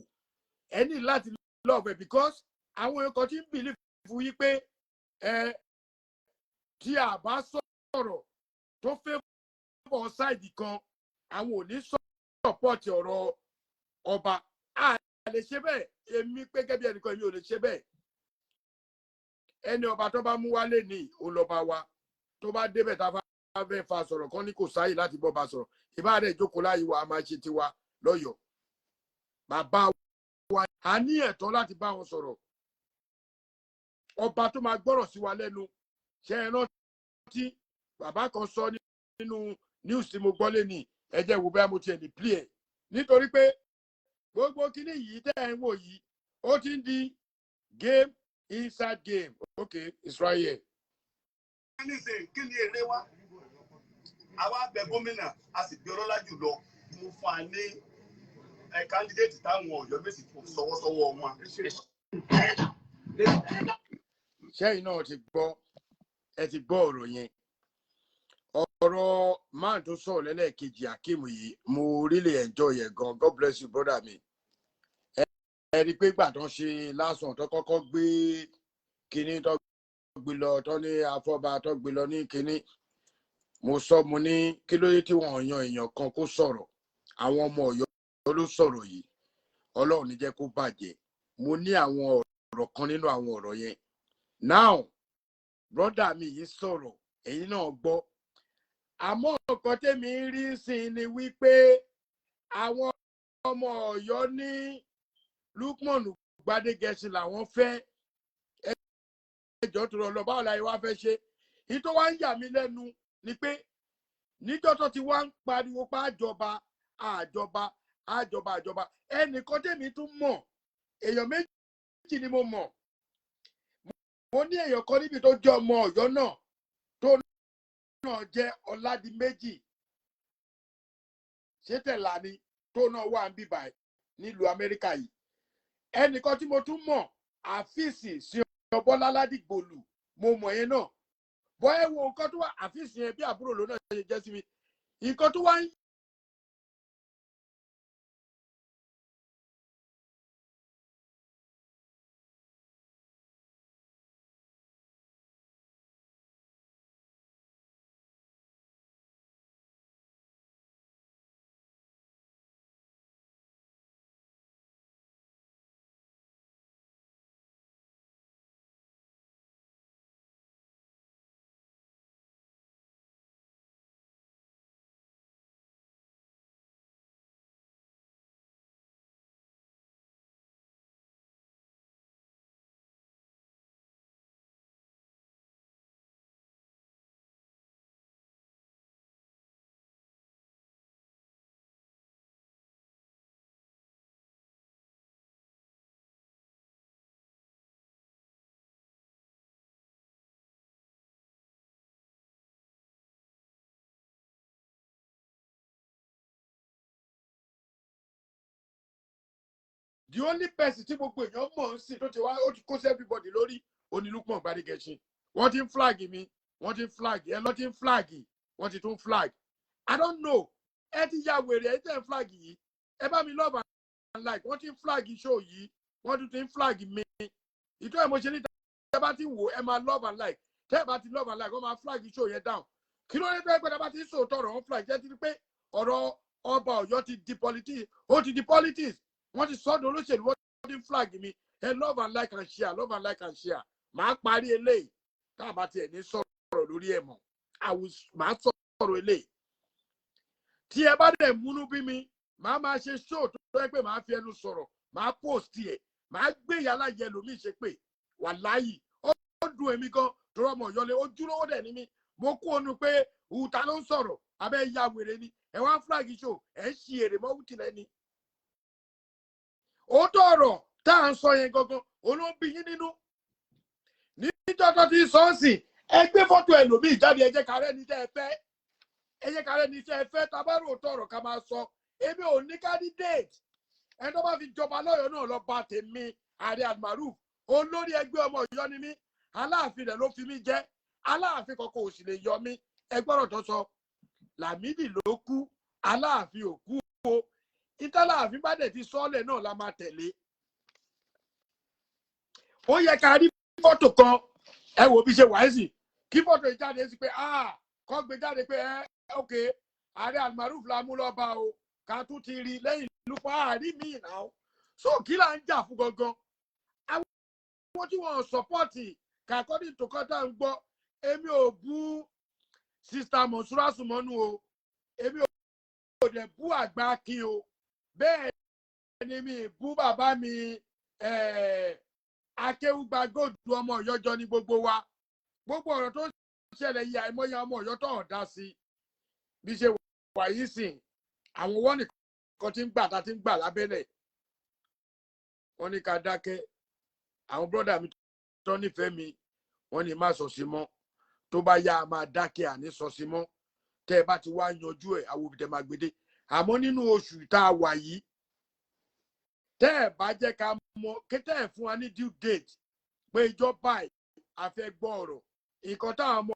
Ẹ ní láti love ẹ, because àwọn èèyàn kan ti ń believe fún yí pé ẹ tí a bá sọ̀rọ̀ tó fẹ́ bọ̀ side kan, àwọn ò ní support ọ̀rọ̀ ọba. A lè ṣe bẹ́ẹ̀. Èmi pé gẹ́gẹ́ bí ẹnìkan, èmi ò lè ṣe bẹ́ẹ̀. Ẹni ọba tó bá mú wálé ní òun wa, tó bá débẹ̀, tá a fẹ́ fa sọ̀rọ̀ kan ní kò sáyè láti bọ́ ba sọ̀rọ̀, ìbá rẹ̀ jókòó láyé wa, a máa ṣe tiwa lọ́yọ̀ọ́. Bàbá wa, a ní ẹ̀tọ́ láti bá wọn sọ̀rọ̀. Ọba tó máa gbọ́rọ̀ sí wa lẹ́nu. Ṣe é rántí bàbá kan sọ nínú news tí mo gbọ́ lé ní? Ẹ jẹ́ wo bẹ́ẹ̀, mo tiẹ̀ lè play ẹ̀, nítorí pé gbogbo kíní yìí tẹ́ ẹ̀ ń wò yìí, ó ti ń di game inside game. Okay, Israel. Nísìnyí, kí ni èrè wa? Àwa bẹ gómìnà, a sì gbé ọlọ́lá jùlọ mo fún wa ní candidate táwọn Ọ̀yọ́mèsì sọwọ́sọwọ́ wọn. Ṣẹ́yìn náà ti gbọ́, ẹ ti gbọ́ ọ̀rọ̀ yẹn. Ọ̀rọ̀ man tó sọ̀rọ̀ lẹ́lẹ́kejì, Akeem yìí, mo really enjoy ẹ̀ gan. God bless you, brother mi. Ẹ rí i pé gbà tó ń ṣe lásán, tó kọ́kọ́ gbé kinní, tó gbé lọ, tó ní afọ́ba tó gbé lọ ní kinní, mo sọ, mo ní kí ló dé tí wọ́n yan èèyàn kan kó sọ̀rọ̀? Àwọn ọmọ Ọ̀yọ́ ló sọ̀rọ̀ yìí. Ọlọ́run ní jẹ́ kó bàjẹ́. Mo ní àwọn ọ̀rọ̀ kan nínú àwọn ọ̀rọ̀ yẹn. Now, brother mi yìí sọ̀rọ̀, ẹ̀yin náà gbọ́. Àmọ́ nǹkan tẹ́mi ń rí sí ni wípé àwọn ọmọ Ọ̀yọ́ ní Lukman Gbadegẹṣin làwọn fẹ́. Ẹjọ́ tó lọ, báwo la yẹ wá fẹ́ ṣe? Èyí tó wá ń yà mí lẹ́nu ni pé níjọ́ tó ti wá ń pariwo pa àjọba, àjọba, àjọba, àjọba, ẹnìkan tẹ́mi tún mọ̀, èèyàn méjì. Méjì ni mo mọ̀. Mo ní èèyàn kan níbi tó jẹ́ ọmọ Ọ̀yọ́ náà, tó náà jẹ́ Ọládìméjì Ṣétẹ̀lá ni, tó náà wà ń bíbà nílùú Amẹ́ríkà yìí. Ẹnìkan tí mo tún mọ̀, Àfíìsì sí Ọbọ́lá Ládìgbòlù, mo mọ̀ yẹn náà. Bọ́ ẹ wo nǹkan tó wà, Àfíìsì yẹn bí àbúrò ló náà ṣe jẹ́ sí mi. Nǹkan tó wá ń the only person tí gbogbo èèyàn mọ̀ ń sìn tó ti wá, ó ti kó sí everybody lórí, oní Lukman Gbadegẹṣin. Wọ́n ti ń flag mi, wọ́n ti ń flag ẹ lọ́, ti ń flag, wọ́n ti tún flag. I don't know, ẹ ti ya wèrè. Ẹ tẹ̀ ń flag yìí, ẹ bá mi love and like. Wọ́n ti ń flag show yìí, wọ́n tún ti ń flag mi. Ìtọ́ ẹ̀ mo ṣe ní, tẹ́ bá ti wò, ẹ máa love and like. Tẹ́ ẹ bá ti love and like, wọ́n máa flag show yẹn down. Kí ló dé tó ẹ pé tẹ́ bá ti ń sòótọ́ ọ̀rọ̀, wọ́n flag? Jẹ́ ti rí pé ọ̀rọ̀ ọba Ọ̀yọ́ ti di politics, ó ti di politics, wọ́n ti sọ́dọ̀ olóṣèlú, wọ́n ti ń flag mi. Ẹ love and like and share, love and like and share. Màá parí eléyìí. Tá a bá tiẹ̀ ní sọ̀rọ̀ lórí ẹ̀ mọ́, màá sọ̀rọ̀ eléyìí. Tí ẹ bá dẹ̀ múnú bí mi, màá máa ṣe show tó yẹ pé màá fi ẹnu sọ̀rọ̀, màá post ẹ̀, màá gbé yàrá yẹ lómi ṣe pé wàláyì, ó dùn èmi gan torí ọmọ Ọ̀yọ́ lé ojúlówó dẹ̀ ní mi. Mo kú ònu pé òòtà ló ń sọ̀rọ̀ abẹ́ ya wèrè ni. Ẹ wá flag show, ẹ ń ṣi èrè mọ́ wùtìlẹ̀ ni. Òótọ́ ọ̀rọ̀ tá à ń sọ yẹn gangan òun ló ń bí yín nínú. Níjọ́ tó ti sọ ń sìn, ẹ gbé fọ́tò ẹlòmíì jáde. Ẹ jẹ́ ká rẹ́ni tẹ́ ẹ fẹ́, ẹ jẹ́ ká rẹ́ni tẹ́ ẹ fẹ́. Tá a bá rò tọ̀rọ̀ ká máa sọ, èmi ò ní candidate. Ẹni tó bá fi jọba lọ́yọ̀ọ́ náà lọ bá tèmi. Ààrẹ Almaroof, olórí ẹgbẹ́ ọmọ Ọ̀yọ́ ni mí. Aláàfin rẹ̀ ló fi mí jẹ́, Aláàfin kankan ò sì lè yọ mí. Ẹ gbọ́dọ̀ tó sọ, Lámìdí ló kú, Aláàfin ò kú o. Ìtàláàfin bá dẹ̀ ti sọ́ọ̀lẹ̀ náà la máa tẹ̀lé. Ó yẹ ká rí fọ́tò kan. Ẹ wò bí ṣe wà ẹ́ sì kí fọ́tò yìí jáde sí pé, ah, kọ́ gbé jáde pé ẹ ok, Ààrẹ Almaroof la mú lọ́ba o. Ká tún ti rí lẹ́yìn ìlú pa àárí mi náà. So kí là ń jà fún gangan? Àwọn tí wọ́n support, according to kọ́tà ń gbọ́, èmi ò bú Sister Monsura Sumonu o, èmi ò dẹ̀ bú àgbà kí o, bẹ́ẹ̀ ni mi bú bàbá mi Akéwùgbà Gòdù. Ọmọ Ọ̀yọ́jọ́ ní gbogbo wa. Gbogbo ọ̀rọ̀ tó ń ṣẹlẹ̀ yìí, àìmọye ọmọ Ọ̀yọ́ tó hàn dá sí. Bí ṣe wà yìí sìn, àwọn wọ́n nìkan tí ń gbà tá ti ń gbà lábẹ́lẹ̀, wọ́n ní ká dákẹ́. Àwọn brother mi tó nífẹ̀ẹ́ mi, wọ́n ní má sọ sí mọ́. Tó bá yá, a máa dákẹ́, àní sọ sí mọ́. Tẹ́ ẹ bá ti wá yanjú ẹ̀, àwọn òbí tẹ́ máa gbede. Àmọ́ nínú oṣù tá a wà yìí, tẹ́ ẹ bá jẹ́ ká mọ̀, tẹ́ ẹ fún wa ní due date pé ìjọ báyìí a fẹ́ gbọ́ ọ̀rọ̀, nǹkan táwọn ọmọ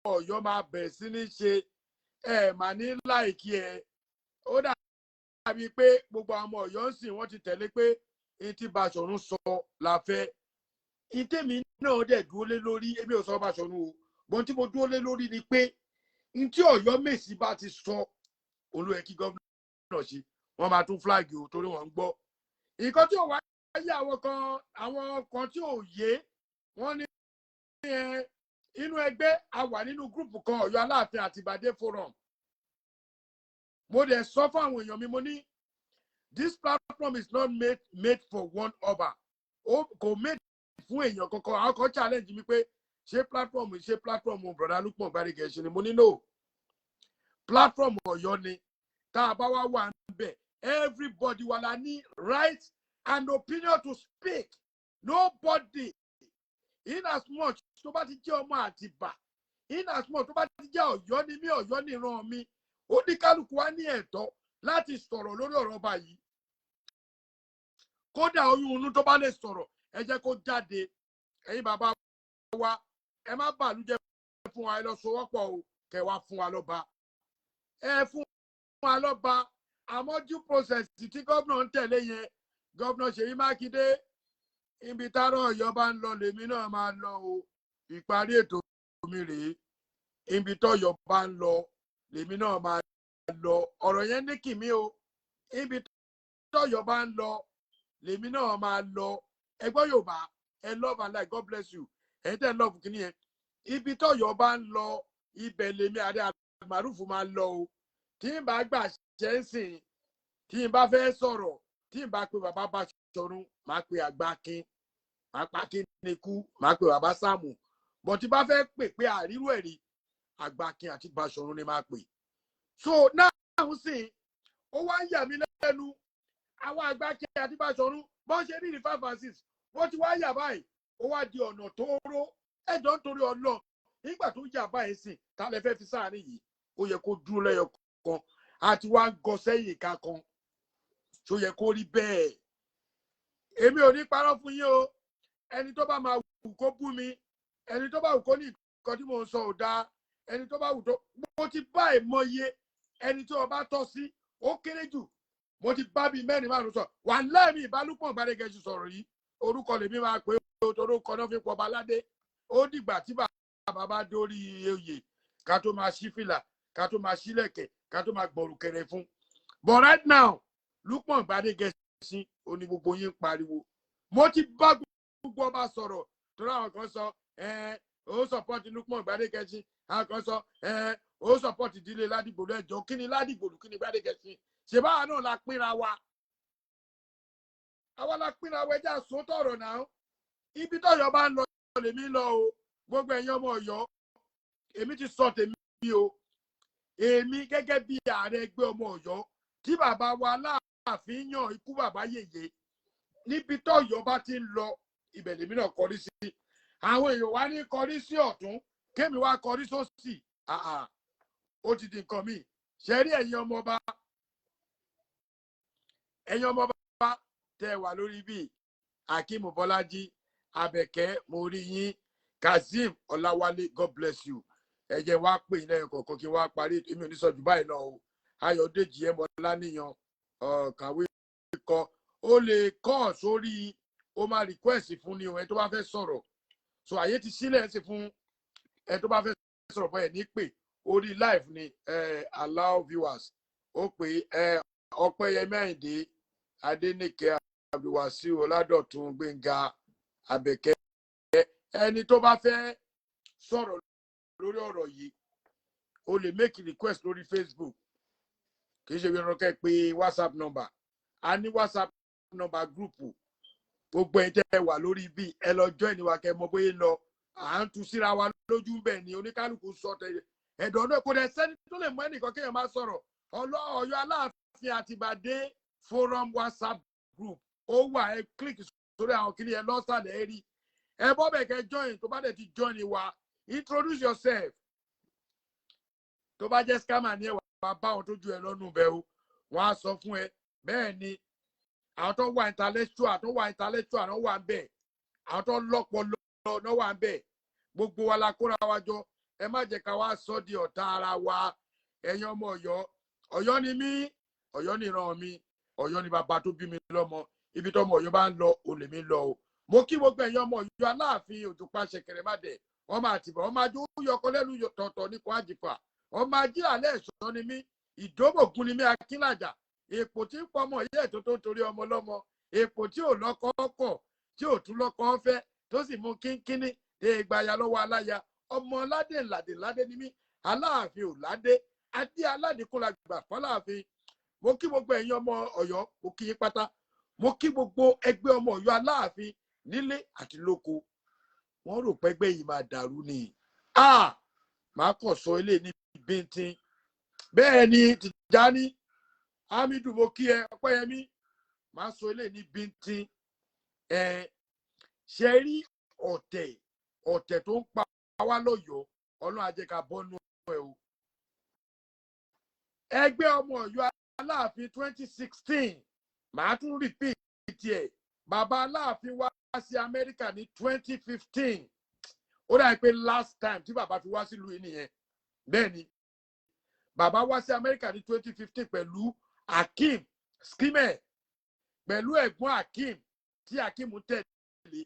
Ọ̀yọ́ máa bẹ̀rẹ̀ sí ní ṣe, ẹ mà ní láìkí ẹ. Ó dàbí pé gbogbo àwọn ọmọ Ọ̀yọ́ ń sìn, wọ́n ti tẹ̀lé pé ní tí Baṣọ̀run sọ la fẹ́. Ìtẹ̀mí náà dẹ̀ dúró lé lórí, èmi ò sọ Baṣọ̀run o, bọ́n tí mo dúró lé lórí ni pé ní tí Ọ̀yọ́ Mèsì bá ti sọ, òun ló yẹ kí gómìnà ṣe. Wọ́n máa tún flag o torí wọ́n ń gbọ́ nǹkan tí ò wáyé. Àwọn kan tí ò yé, wọ́n ní ẹ inú ẹgbẹ́ a wà nínú group kan, Ọ̀yọ́ Aláàfin Àtìbàdé Forum. Mo dẹ̀ sọ fún àwọn èèyàn mi, mo ní this platform is not made for one ọba. Ó kò made fún èèyàn kankan. Àwọn kan challenge mi pé ṣé platform, ṣé platform Brother Lukman Gbadegẹṣin ni? Mo ní no, platform Ọ̀yọ́ ni. Tá a bá wá wà níbẹ̀, everybody wà la ní right and opinion to speak. Nobody. In as much tó bá ti jẹ́ ọmọ Àtìbà, in as much tó bá ti jẹ́ Ọ̀yọ́ ni mí, Ọ̀yọ́ ní ìran mi, oníkálukú wa ní ẹ̀tọ́ láti sọ̀rọ̀ lórí ọ̀rọ̀ ọba yìí. Kódà oyún inú tó bá lè sọ̀rọ̀, ẹ jẹ́ kó jáde. Ẹ̀yin bàbá wa, ẹ má bàlújẹ́ fún wa. Ẹ lọ sowọ́pọ̀ o, kẹ́ wá fún wa lọ́ba, ẹ fún wa lọ́ba. Àmọ́ due process tí gómìnà ń tẹ̀lé yẹn, Gómìnà Ṣèyí Mákindé, ibi tárọ̀ Ọ̀yọ́ bá ń lọ lèmi náà máa lọ o. Ìparí ètò mi rèé. Ibi tọ́yọ̀ bá ń lọ lèmi náà máa lọ. Ọ̀rọ̀ yẹn ní kìmí o. Ibi tọ́yọ̀ bá ń lọ lèmi náà máa lọ. Ẹgbọ́n Yorùbá, ẹ love and like. God bless you. Ẹ̀yin tẹ́ ń love kìíní yẹn, ibi tọ́yọ̀ bá ń lọ, ibẹ̀ lèmi àdé àmàrúfù máa lọ o. Tí n bá gbà ṣe ń sìn, tí n bá fẹ́ sọ̀rọ̀, tí n bá pe bàbá Báṣọ̀run, máa pe Àgbákin, máa pa kí ni kú, máa pe bàbá Sáàmù bọ̀. Tí bá fẹ́ pè pé àrírú ẹ̀rí, Àgbákin àti Báṣọ̀run ni máa pè. So náà sì, ó wá ń yà mí lẹ́nu, àwọn Àgbákin àti Báṣọ̀run bọ́n ṣe rí ní five and six, wọ́n ti wá yà báyìí, ó wá di ọ̀nà tóóró. Ẹjọ́, nítorí Ọlọ́run, nígbà tó yà báyìí sìn, ta lẹ fẹ́ fi sáàárín yìí? Ó yẹ kó dúró lẹ́yọ kan, àti wá ń gọ sẹ́yìn ìka kan tó yẹ kó rí bẹ́ẹ̀. Èmi ò ní parọ́ fún yín o. Ẹni tó bá máa wù kó bú mi, ẹni tó bá wù kó ní nǹkan tí mò ń sọ ò dáa, ẹni tó bá wù tó, mo ti bá ìmọye ẹni tí ọba tọ́ sí, ó kéré jù, mo ti bá bíi mẹ́rin márùn sọ wà lẹ́ẹ̀mí ìbálòpọ̀ Gbadegẹṣin sọ̀rọ̀ yìí. Orúkọ lèmi máa pé o, torí orúkọ náà fi pọ̀ baládé. Ó dìgbà tí bàbá bá dórí oyè ká tó máa ṣí fìlà, ká tó máa ṣílẹ̀kẹ̀, ká tó máa gbọ̀rùkẹ̀rẹ̀ fún. But right now, Lukman Gbadegẹṣin ó ní gbogbo yín ń pariwo. Mo ti bá gbogbo ọba sọ̀rọ̀, torí àwọn kan sọ ẹ ó support Lukman Gbadegẹṣin, àwọn kan sọ ẹ ó support ìdílé Ládìgbòlù. Ẹjọ́, kí ni Ládìgbòlù, kí ni Gbadegẹṣin ṣe? Báwa náà la pínra wa, àwa la pínra wa. Ẹjẹ́ àsótọ̀ ọ̀rọ̀ náà. Ibi tọ́yọ̀ bá ń lọ lèmi lọ o. Gbogbo ẹ̀yin ọmọ Ọ̀yọ́, èmi ti sọ tèmi o. Èmi gẹ́gẹ́ bí ààrẹ ẹgbẹ́ ọmọ Ọ̀yọ́ tí bàbá wa Aláàfin yàn, ikú bàbá yèyé, níbi tọ́yọ̀ bá ti ń lọ, ibẹ̀ lèmi náà kọrí sí. Àwọn èèyàn wá ní kọrí sí ọ̀tún, kémi wá kọrí sósì. Àà, ó ti di nǹkan míì. Ṣe rí ẹ̀yin ọmọ ọba, ẹ̀yin ọmọ ọba tẹ́ wà lórí bíi Akeem Bọ́lájí, Abẹ́kẹ́, mo rí yín. Kazeem Ọláwálé, God bless you. Ẹ jẹ́ wá pè yín lẹ́yìn kọ̀ọ̀kan kí n wá parí. Èmi ò ní sọ jù báyìí lọ o. Ayọ̀dèjì Ẹmọláníyan kàwé kọ, ó lè kọ́ sórí, ó máa request fún ni o. Ẹni tó bá fẹ́ sọ̀rọ̀, so àyè ti sílẹ̀ sí fún ẹni tó bá fẹ́ sọ̀rọ̀ bọ́ ẹ̀ ní pè orí live ni. Allow viewers, ó pè ẹ. Ọpẹ́yẹmí Àyìndé, Adéníkẹ́, Abdulwasiu, Ọládọ̀tun, Gbénga, Àbẹ̀kẹ́, ẹni tó bá fẹ́ sọ̀rọ̀ lórí ọ̀rọ̀ yìí, o lè make request lórí Facebook. Kì í ṣe wíwọ́n kẹ́ pé WhatsApp number. A ní WhatsApp number group. Gbogbo ẹ̀yin tẹ́ ẹ wà lórí bí, ẹ lọ join wa kẹ́ mọ bóyá ń lọ. À ń tu síra wa lójú bẹ́ẹ̀ ni oníkálukú sọ tẹ ẹ̀dọ̀ náà. Kò dẹ̀ sẹ́ni tó lè mú ẹnìkan kéèyàn má sọ̀rọ̀. Ọ̀yọ́ Aláàfin Àtìbàdé forum WhatsApp group, ó wà. Ẹ click sórí àwọn kìnìyẹn ẹ lọ́sàlẹ̀, ẹ rí, ẹ bọ́ bẹ̀ kẹ́ join. Tó bá dẹ̀ ti join wa, introduce yourself. Tó bá jẹ́ scammer ní, ẹ wà bá àwọn tó ju ẹ lọ́nù bẹ́ẹ̀ o, wọ́n á sọ fún ẹ. Bẹ́ẹ̀ ni àwọn tó wà intellectual, tó wà intellectual náà wà ń bẹ̀, àwọn tó lọ́pọlọ náà wà ń bẹ̀. Gbogbo wa la kóra wa jọ. Ẹ má jẹ́ ká wá sọ di ọ̀tá ara wa. Ẹ̀yin ọmọ Ọ̀yọ́, Ọ̀yọ́ ni mí, Ọ̀yọ́ ni ìran mi, Ọ̀yọ́ ni bàbá tó bí mi lọ́mọ. Ibi tó ọmọ Ọ̀yọ́ bá ń lọ, òun lèmi lọ o. Mo kí gbogbo ẹ̀yin ọmọ Ọ̀yọ́ Aláàfin Òjòpá ṣẹ̀kẹ̀rẹ̀ má dẹ̀, ọmọ Àtìbà, ọmọ ajó yọkọ lẹ́nu tọ̀tọ̀ ní kò àjìfà, ọmọ ajílàlẹ̀ ẹ̀ṣọ́ ni mí, ìdóbògún ni mí, akínlàjà, èpò tí ń pọmọ yẹ́ ètò tó ń torí ọmọ lọ́mọ, èpò tí ò lọ́kọ ọkọ̀, tí ò tún lọ́kọ ọ̀fẹ́, tó sì mú kínkínní dé ìgbàyà lọ́wọ́ aláya. Ọmọ ládé ńládé ládé ni mí. Aláàfin ò ládé, adé aládìkún la gbà fọláàfin. Mo kí gbogbo ẹ̀yin ọmọ Ọ̀yọ́, mo kí yín pátá. Mo kí gbogbo ẹgbẹ́ ọmọ Ọ̀yọ́ Aláàfin nílé àti lóko. Wọ́n rò pẹ́gbẹ́ yìí máa dàrú ni. A máa kàn sọ ilé ní bíntín. Bẹ́ẹ̀ ni Tìjání Hamidu, mo kí ẹ. Ọpẹ́yẹmí, máa sọ ilé ní bíntín. Ẹ Ṣe rí ọ̀tẹ̀, ọ̀tẹ̀ tó ń pa wá lọ́yọ̀ọ́, Ọlọ́run á jẹ́ ká bọ́nú ẹ̀ o. Ẹgbẹ́ ọmọ Ọ̀yọ́ Aláàfin, 2016, màá tún repeat ẹ̀. Bàbá Aláàfin wá sí Amẹ́ríkà ní 2015. Ó dàbí pé last time tí bàbá fi wá sílùú yìí nìyẹn. Bẹ́ẹ̀ ni, bàbá wá sí Amẹ́ríkà ní 2015 pẹ̀lú Akeem Skimẹ, pẹ̀lú ẹ̀gbọ́n Akeem tí Akeem tẹ̀lé,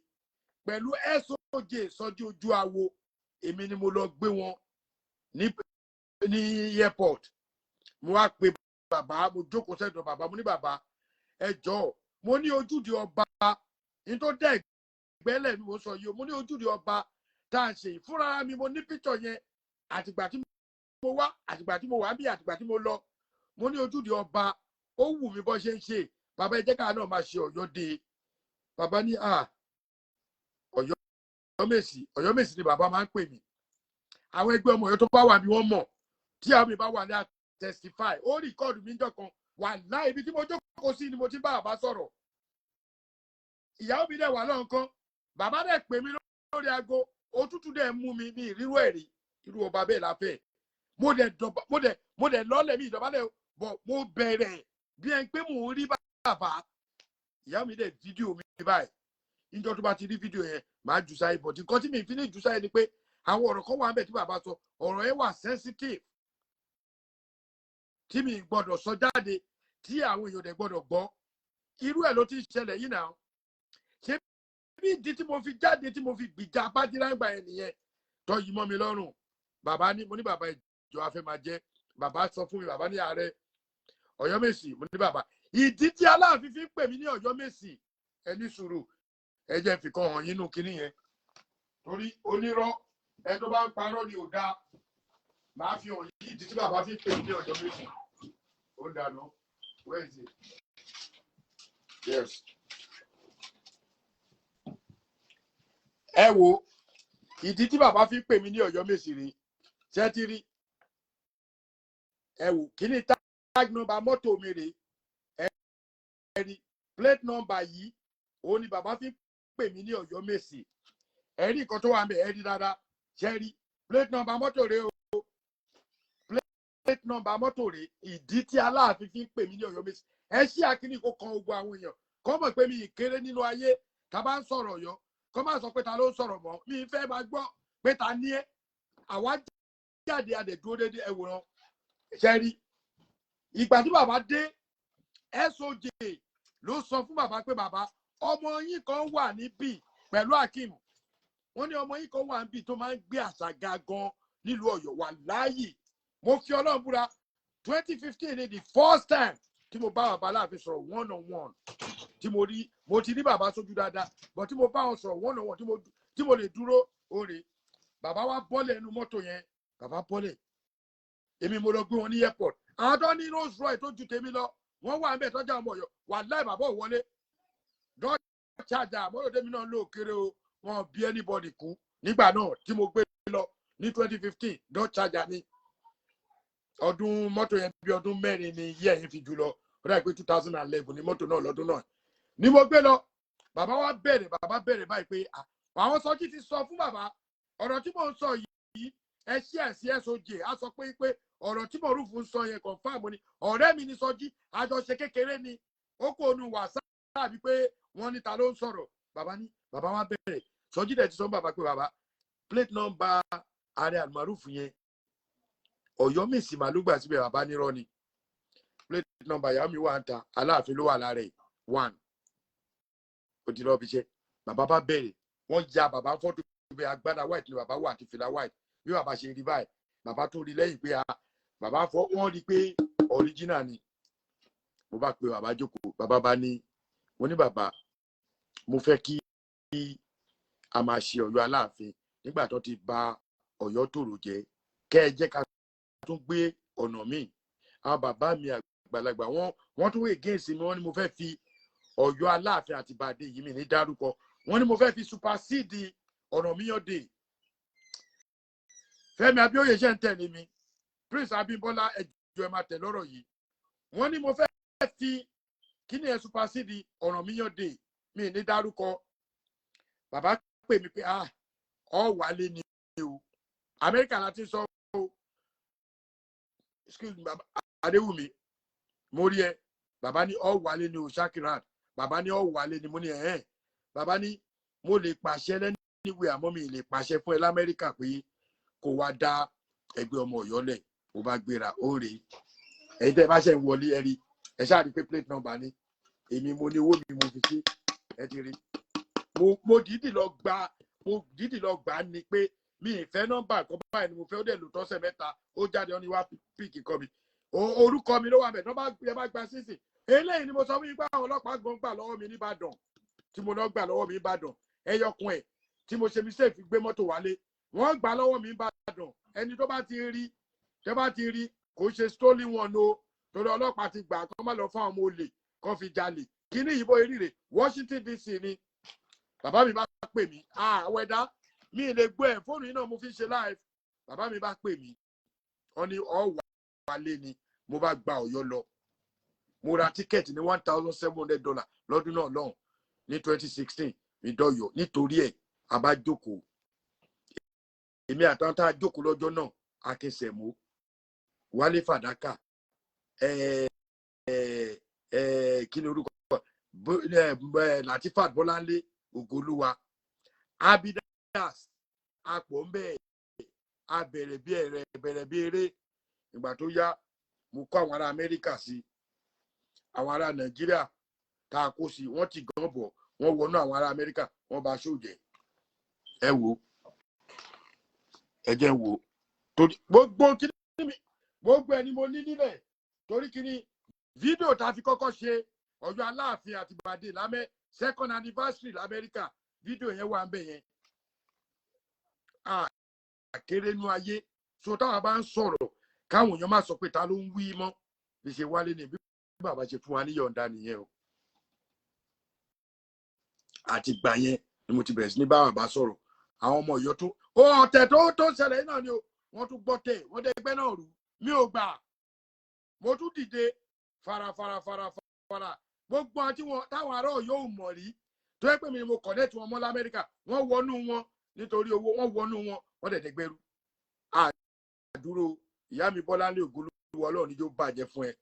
pẹ̀lú SOJ Sọjí Ojú Awo. Èmi ni mo lọ gbé wọn ní airport. Mo wá pe bàbá, mo jókòó sẹ́dọ̀ bàbá. Mo ní, "Bàbá, ẹ jọ̀ọ́." Mo ní ojúde ọba ní tó dẹ́ ìgbẹ́lẹ̀ mi mo sọ yìí o. Mo ní ojúde ọba tá à ń ṣe yìí, fúnra mi mo ní píṣọ̀ yẹn, àtìgbà tí mo wá, àtìgbà tí mo wà bí, àtìgbà tí mo lọ. Mo ní ojúde ọba, ó wù mí bọ́ ṣe ń ṣe. Bàbá, ẹ jẹ́ ká náà máa ṣe Ọ̀yọ́ dé. Bàbá ní à Ọ̀yọ́ Mèsì, Ọ̀yọ́ Mèsì ni bàbá máa ń pè mí. Àwọn ẹgbẹ́ ọmọ Ọ̀yọ́ tó bá wà bí wọ́n mọ̀, tí àwọn mi bá wà ní à testify. Ó record mi jọ kan wà láì ibi tí mo jókòó sí ni mo ti bá bàbá sọ̀rọ̀. Ìyàwó mi dẹ̀ wà lọ́nkán. Bàbá dẹ̀ pè mí lórí aago, òtútù dẹ̀ mú mi ní ìrírú ẹ̀rí. Irú ọba bẹ́ẹ̀ la fẹ́. Mo dẹ̀ dọ̀bà, mo dẹ̀ lọ́lẹ̀ mi ìdọ̀bálẹ̀ bọ̀, mo bẹ̀rẹ̀ bí ẹn pé mò ń rí bàbá. Ìyàwó mi dẹ̀ fídíò mi báyìí. Níjọ́ tó bá ti rí fídíò yẹn, màá jù sáyé bọ̀. Nǹkan tí mi fi ní jù sáyé ni pé àwọn ọ̀rọ̀ kan wà ń bẹ̀ tí bàbá sọ, ọ̀rọ̀ yẹn wà sensitive, tí mi gbọ́dọ̀ sọ jáde, tí àwọn èèyàn dẹ̀ gbọ́dọ̀ gbọ́. Irú ẹ̀ ló ti ń ṣẹlẹ̀ yìí náà. Ṣé bí ìdí tí mo fi jáde, tí mo fi gbìjà bájíràngbà yẹn nìyẹn tọ́ yìí mọ́ mi lọ́rùn. Bàbá ní, mo ní, "Bàbá, ìjọ afẹ́ máa jẹ́." Bàbá sọ fún mi, bàbá ní, "Ààrẹ Ọ̀yọ́mèsì." Mo ní, "Bàbá, ìdí tí Aláàfin fi ń pè mí ní Ọ̀yọ́mèsì, ẹ ní sùúrù, ẹ jẹ́ fi kan hàn yín nù kínní yẹn, torí onírọ́, ẹ tó bá ń parọ́ ni ò dáa. Màá fi hàn yín ìdí tí bàbá fi ń pè mí ní Ọ̀yọ́mèsì." Ó dànù. Where is it? Yes, ẹ wo ìdí tí bàbá fi ń pè mí ní Ọ̀yọ́mèsì rèé. Ṣé ti rí? Ẹ wò kíní, tag number mọ́tò mi rèé. Ẹ rí plate number yìí, òun ni bàbá fi ń pè mí ní Ọ̀yọ́mèsì. Ẹ rí nǹkan tó wà ń bẹ̀, ẹ rí dáadáa. Ṣé rí plate number mọ́tò rèé o? Plate number mọ́tò rèé. Ìdí tí Aláàfin fi ń pè mí ní Ọ̀yọ́mèsì. Ẹ ṣí àkíní kó kan gbogbo àwọn èèyàn kọ́ mọ̀ pé mi ì kéré nínú ayé. Tá bá ń sọ̀rọ̀ Ọ̀yọ́, kọ́ máa sọ pé ta ló ń sọ̀rọ̀ mọ́ mi fẹ́ máa gbọ́ pé ta ní ẹ́. Àwa jáde, adẹ̀ dúró déédéé. Ẹ wòran, ṣe rí ìgbà tí bàbá dé, SOJ ló sọ fún bàbá pé, "Bàbá, ọmọ yín kan wà níbí pẹ̀lú Akeem." Wọ́n ní ọmọ yín kan wà níbí tó máa ń gbé àṣà ga gan nílùú Ọ̀yọ́. Wà láàyè, mo fi Ọlọ́run búra, 2015 ni the first time tí mo bá bàbá Aláàfin sọ̀rọ̀ one on one, tí mo rí, mo ti rí bàbá sójú dáadáa, but tí mo bá wọn sọ̀rọ̀ one on one, tí mo lè dúró òrè. Bàbá wa bọ́lẹ̀ ẹnu mọ́tò yẹn, bàbá bọ́lẹ̀, èmi mo lọ gbé wọn ní airport. Àwọn tó ní Rolls Royce tó ju tèmi lọ, wọ́n wà ń bẹ̀ tọ́jà ọmọ Ọ̀yọ́. Wà láì, bàbá ò wọlé. Dodge Charger mọ́tò tèmi náà lò kéré o. Wọn bí anybody kú nígbà náà tí mo gbé lọ ní 2015. Dodge Charger ní ọdún mọ́tò yẹn, bí ọdún 4 ni yíyẹ yẹn fi jù lọ. Ó dàbí pé 2011 ní mọ́tò náà. Lọ́dún náà ni mo gbé lọ. Bàbá wa bẹ̀rẹ̀, bàbá bẹ̀rẹ̀ báyìí pé àwọn Sọjí ti sọ fún bàbá ọ̀rọ̀ tí mò ń sọ yìí. Ẹ ṣí ẹ̀ sí SOJ, á sọ pé ọ̀rọ̀ tí Mọ̀rúfù ń sọ yẹn, confirm ni. Ọ̀rẹ́ mi ni Sọjí, àjọṣe kékeré ni. Ó kó onu wàsá àbí pé wọ́n ní ta ló ń sọ̀rọ̀. Bàbá ní, bàbá wa bẹ̀rẹ̀. Sọjí dẹ̀ ti sọ fún bàbá pé, "Bàbá, plate number ààrẹ Almaroof yẹn, Ọ̀yọ́mèsì màlúgbà síbẹ̀." Bàbá nírọ́ ni. Plate number ìyàwó mi wà ń ta, Aláàfin ló wà lára ẹ̀. One ó ti lọ́ọ́ fi ṣe. Bàbá bá bẹ̀rẹ̀, wọ́n ya bàbá fọ́tò pé agbádá white ni bàbá wà àti fìlà white. Bí bàbá ṣe rí báyìí, bàbá tó rí lẹ́yìn pé bàbá fọ́, wọ́n rí pé original ni. Mo bá pe bàbá jókòó. Bàbá bá ní, mo ní, "Bàbá, mo fẹ́ kí a máa ṣe Ọ̀yọ́ Aláàfin. Nígbà tó ti ba Ọ̀yọ́ tòrò jẹ́, kẹ́ ẹ jẹ́ ká tún gbé ọ̀nà míì." Àwọn bàbá mi àgbàlagbà, wọ́n tún against mi. Wọ́n ní mo fẹ́ fi Ọ̀yọ́ Aláàfin àti Ìbàdí yìí, mi ní dárúkọ, wọ́n ní mo fẹ́ fi supersede Ọ̀rànmíyàn dé. Fẹ́mi Abíóyè ṣe ń tẹ̀lé mi, Prince Abímbọ́lá, ẹjọ́ ẹ máa tẹ̀ lọ́rọ̀ yìí. Wọ́n ní mo fẹ́ fi kíni ẹ supersede Ọ̀rànmíyàn dé, mi ní dárúkọ. Bàbá pè mí pé, "Ah, ọ wálé ni o." Amẹ́ríkà láti sọ o. Excuse me, bàbá Adéwùmí, mo rí ẹ. Bàbá ní, "Ọ wálé ni o, Shakirat." Bàbá ní, "Ọ wálé ni." Mo ní, "Ẹ̀hẹ́n." Bàbá ní, "Mo lè pàṣẹ lẹ́niwé, àmọ́ mi lè pàṣẹ fún ẹ lamẹ́ríkà pé kó wá dá ẹgbẹ́ ọmọ Ọ̀yọ́ lẹ̀." Mo bá gbéra. Ó rèé, ẹ̀yin tẹ́ ẹ bá ṣe ń wọlé, ẹ rí, ẹ ṣáà rí pé plate number ni. Èmi mo ní owó mi, mo fi sí. Ẹ ti rí, mo dídì lọ gbà á ni pé mi ì fẹ́ nọ́mbà kan báyìí ni mo fẹ́. Ó dẹ̀ lò tọ́sẹ̀ 3, ó jáde, ó ní wá pick kọ́ mi. Orúkọ mi ló wà bẹ̀. Nọ́mbà ẹ bá gba sísì eléyìí ni mo sọ fún yín pé àwọn ọlọ́pàá gan gbà lọ́wọ́ mi nìbàdàn, tí mo lọ gbà lọ́wọ́ mi nìbàdàn, ẹyọkun ẹ̀ tí mo ṣe mistake fi gbé mọ́tò wálé, wọ́n gbà lọ́wọ́ mi nìbàdàn. Ẹni tó bá ti rí, tó bá ti rí, kò ṣe stolen one o, torí ọlọ́pàá ti gbà kó má lọ fún àwọn ọmọ olè kó fi jalè. Kíní ìbò eríre Washington DC ni. Bàbá mi bá pè mí, àwẹ̀dá mi lè gbọ́ ẹ̀, fóònù yìí náà mo fi ń ṣe live. Bàbá mi bá pè mí, wọ́n ní, "Ọ̀ wálé ni." Mo bá gba Ọ̀yọ́ lọ. Mo ra ticket ní $1,700 lọ́dún náà lọ́hùn ní 2016. Mi dọ̀yọ̀ nítorí ẹ̀. A bá jókòó, èmi àtàwọn tá a jókòó lọ́jọ́ náà, Akínsẹ̀mú, Wálé Fàdákà, kí ni orúkọ, Latifat Bọ́láńlé Ògolúwa, Abidas, apọ̀ ń bẹ́ẹ̀. A bẹ̀rẹ̀ bí ẹ̀rẹ̀ bẹ̀rẹ̀ bí eré. Ìgbà tó yá, mo kó àwọn ará Amẹ́ríkà sí, àwọn ará Nàìjíríà tá a kó sí, wọ́n ti gan bọ̀, wọ́n wọnú àwọn ará Amẹ́ríkà, wọ́n bá aṣọ jẹ́. Ẹ wò, ẹ jẹ́ ń wò, torí gbogbo kíní mi, gbogbo ẹni mo ní nílẹ̀, torí kíní fídíò tá a fi kọ́kọ́ ṣe Ọ̀yọ́ Aláàfin Àtìbàdé lámẹ́ second anniversary lamẹ́ríkà, fídíò yẹn wà ń bẹ̀ yẹn. Àkéré nú ayé so táwa bá ń sọ̀rọ̀, káwọn èèyàn má sọ pé ta ló ń wí mọ́. Bí ṣe wálé ni bí bàbá ṣe fún wa ní yọ̀ǹda nìyẹn o. Àti gbà yẹn ni mo ti bẹ̀rẹ̀ sí ní bá bàbá sọ̀rọ̀. Àwọn ọmọ Ọ̀yọ́ tó ó ọ̀tẹ̀ tó ṣẹlẹ̀ náà ni o, wọ́n tún gbọ́ tẹ̀, wọ́n dẹ́gbẹ́ náà rú. Mi ò gbà, mo tún dìde fara fara fara fara. Gbogbo àti wọn táwọn ará Ọ̀yọ́ ò mọ̀ rí, tó yẹ pé mi ni mo connect wọn mọ́ lamẹ́ríkà, wọ́n wọnú wọn nítorí owó, wọ́n wọnú wọn, wọ́n dẹ̀ dẹ́gbẹ́rú. Àdúró ìyá mi Bọ́láńlé Ògúnlúwọ, Ọlọ́run níjó bàjẹ́ fún ẹ.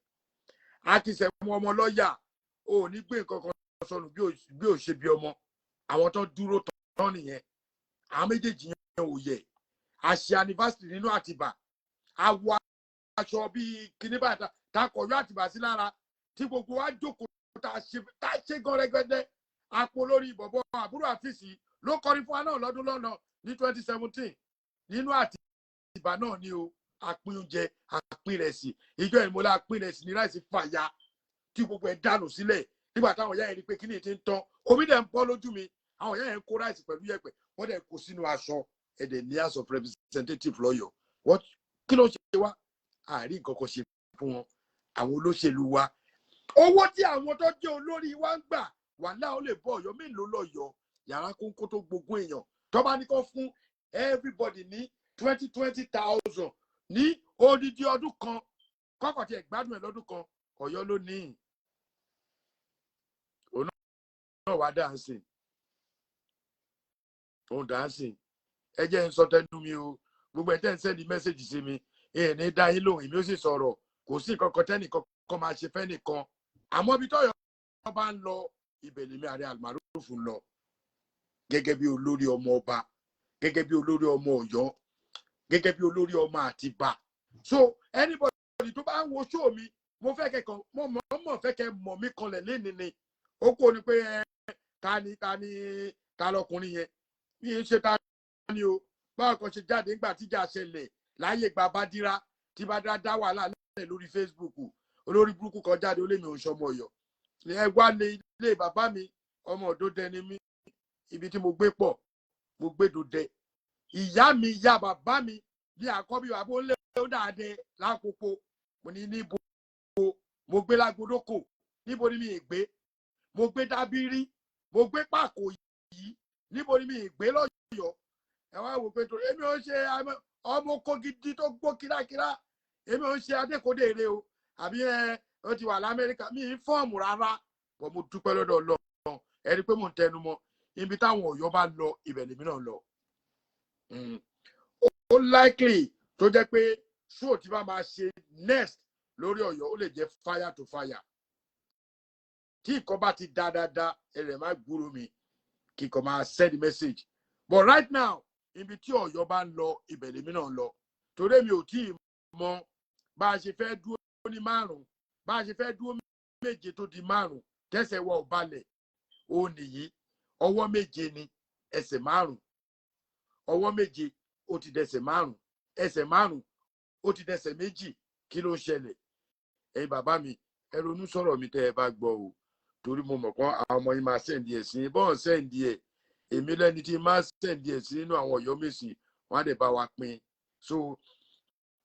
Akínsẹ̀mú ọmọ lọ́ọ̀yà ò ní gbé nǹkan kan sọnù bí ò ṣe bí ọmọ. Àwọn tó dúró tán nìyẹn. Àwọn méjèèjì yẹn ò yẹ. Àṣẹ anniversary nínú Àtìbà, àwọ̀ aṣọ bíi kíní bàtà tá a kọ̀yọ́ Àtìbà sí lára, tí gbogbo wa jókòó, tá a ṣe gan rẹ́gẹ́dẹ́. Àpò lórí bọ̀bọ̀ àbúrò àfíìsì ló kọrin fún wa náà lọ́dún lọ́nà ní 2017 nínú Àtìbà náà ni o. Àpín oúnjẹ, àpín rẹsì ìjọ ìmọ̀lá, àpín rẹsì ní rice fàya tí gbogbo ẹ̀ dànù sílẹ̀. Nígbà táwọn ìyá yẹn rí pé kíní ti ń tán, omi dẹ̀ ń bọ́ lójú mi. Àwọn ìyá yẹn ń kó rice pẹ̀lú yẹ̀pẹ̀, wọ́n dẹ̀ kó sínú aṣọ. Ẹ̀dẹ̀ ní House of Representative lọ́yọ̀ọ́, wọ́n kí ló ń ṣe wá? Àárín nǹkan kan ṣe fún wọn. Àwọn olóṣèlú wa, owó tí àwọn tó jẹ́ olórí wa ń gbà, wàhálà ó lè bọ́ Ọ̀yọ́ mélòó lọ́yọ̀ọ́ yàrá kónkó tó gbógun èèyàn tó bá ní kó fún everybody ní 20,000 ní odidi ọdún kan, kọ́kọ́ tí ẹ̀ gbádùn ẹ̀ lọ́dún kan. Ọ̀yọ́ ló ní òun náà wá dáǹsìn, òun dáǹsìn. Ẹ jẹ́ ń sọ tẹnu mi o. Gbogbo ẹ̀ tẹ́ ń send message sí mi, ẹ̀ ní dá yín lóhùn, èmi ó sì sọ̀rọ̀. Kò sí nǹkan kan tẹ́nìkan kan máa ṣe fẹ́nìkan, àmọ́ ibi tọ́yọ̀ bá ń lọ, ibẹ̀ lèmi Ààrẹ Almaroof ń lọ, gẹ́gẹ́ bí olórí ọmọ ọba, gẹ́gẹ́ bí olórí ọmọ Ọ̀yọ́, gẹ́gẹ́ bí olórí ọmọ Àtìbà. So anybody tó bá ń wo show mi, mo fẹ́ kẹ́kọ̀ọ́, mo mọ̀ mọ̀ fẹ́ kẹ́ mọ̀ mí kanlẹ̀ léni ni. Ó kó ni pé ẹ ta ni, ta ni, ta lọkùnrin yẹn bí n ṣe, ta ni o. Báwo kan ṣe jáde nígbà tíjà ṣẹlẹ̀ láyé gba Bádírá, tí Bádírá dá wàhálà lẹ̀ lórí Facebook, olórí burúkú kan jáde, ó lé mi ò sọmọ Ọ̀yọ́. Ẹ wá lé ilé bàbá mi, ọmọ Òdòdẹ ni mí. Ibi tí mo gbé pọ̀, mo gbé dòdẹ. Ìyá mi, ìyá bàbá mi ní àkọ́bí bàbá ó lé ó dàdẹ lákòókò. Mo ní níbo mo gbé? Lágbódókò. Níbo ni mi ì gbé? Mo gbé Dábírí, mo gbé Pàkó yìí. Níbo ni mi ì gbé lọ́yọ̀ọ́? Ẹ wá wò pé torí èmi ò ń ṣe ọmọ oko gidi tó gbó kírákírá. Èmi ò ń ṣe adékòdèrè o, àbí ẹ ó ti wà lamẹ́ríkà, mi ì form rárá bọ̀. Mo dúpẹ́ lọ́dọ̀ Ọlọ́run. Ẹ rí i pé mò ń tẹnu mọ́. Ibi táwọn Ọ̀yọ́ bá lọ, ibẹ̀ lèmi náà lọ. Ó likely tó jẹ́ pé show tí bá máa ṣe next lórí Ọ̀yọ́, ó lè jẹ́ fire to fire. Tí nǹkan bá ti dá dáadáa, ẹ lè má gbúrò mi kí n kàn máa send message. But right now, ibi tí Ọ̀yọ́ bá ń lọ, ibẹ̀ lèmi náà ń lọ, torí mi ò tí ì mọ bá a ṣe fẹ́ dúró ní márùn, bá a ṣe fẹ́ dúró méje tó di márùn, tẹ́sẹ̀ wọ ò balẹ̀. Ó nìyí, ọwọ́ méje ni ẹsẹ̀ márùn, ọwọ́ méje ó ti dẹsẹ̀ márùn, ẹsẹ̀ márùn ó ti dẹsẹ̀ méjì. Kí ló ń ṣẹlẹ̀? Ẹ̀yin bàbá mi, ẹ ronú sọ̀rọ̀ mi tẹ́ ẹ bá gbọ́ o, torí mo mọ̀ pọ́n àwọn ọmọ yín máa send ẹ̀ sí bọ́ọ̀n send ẹ̀. Èmi lẹ́ni tí máa send ẹ̀ sí nínú àwọn Ọ̀yọ́ Mèsì, wọ́n á dẹ̀ bá wa pín. So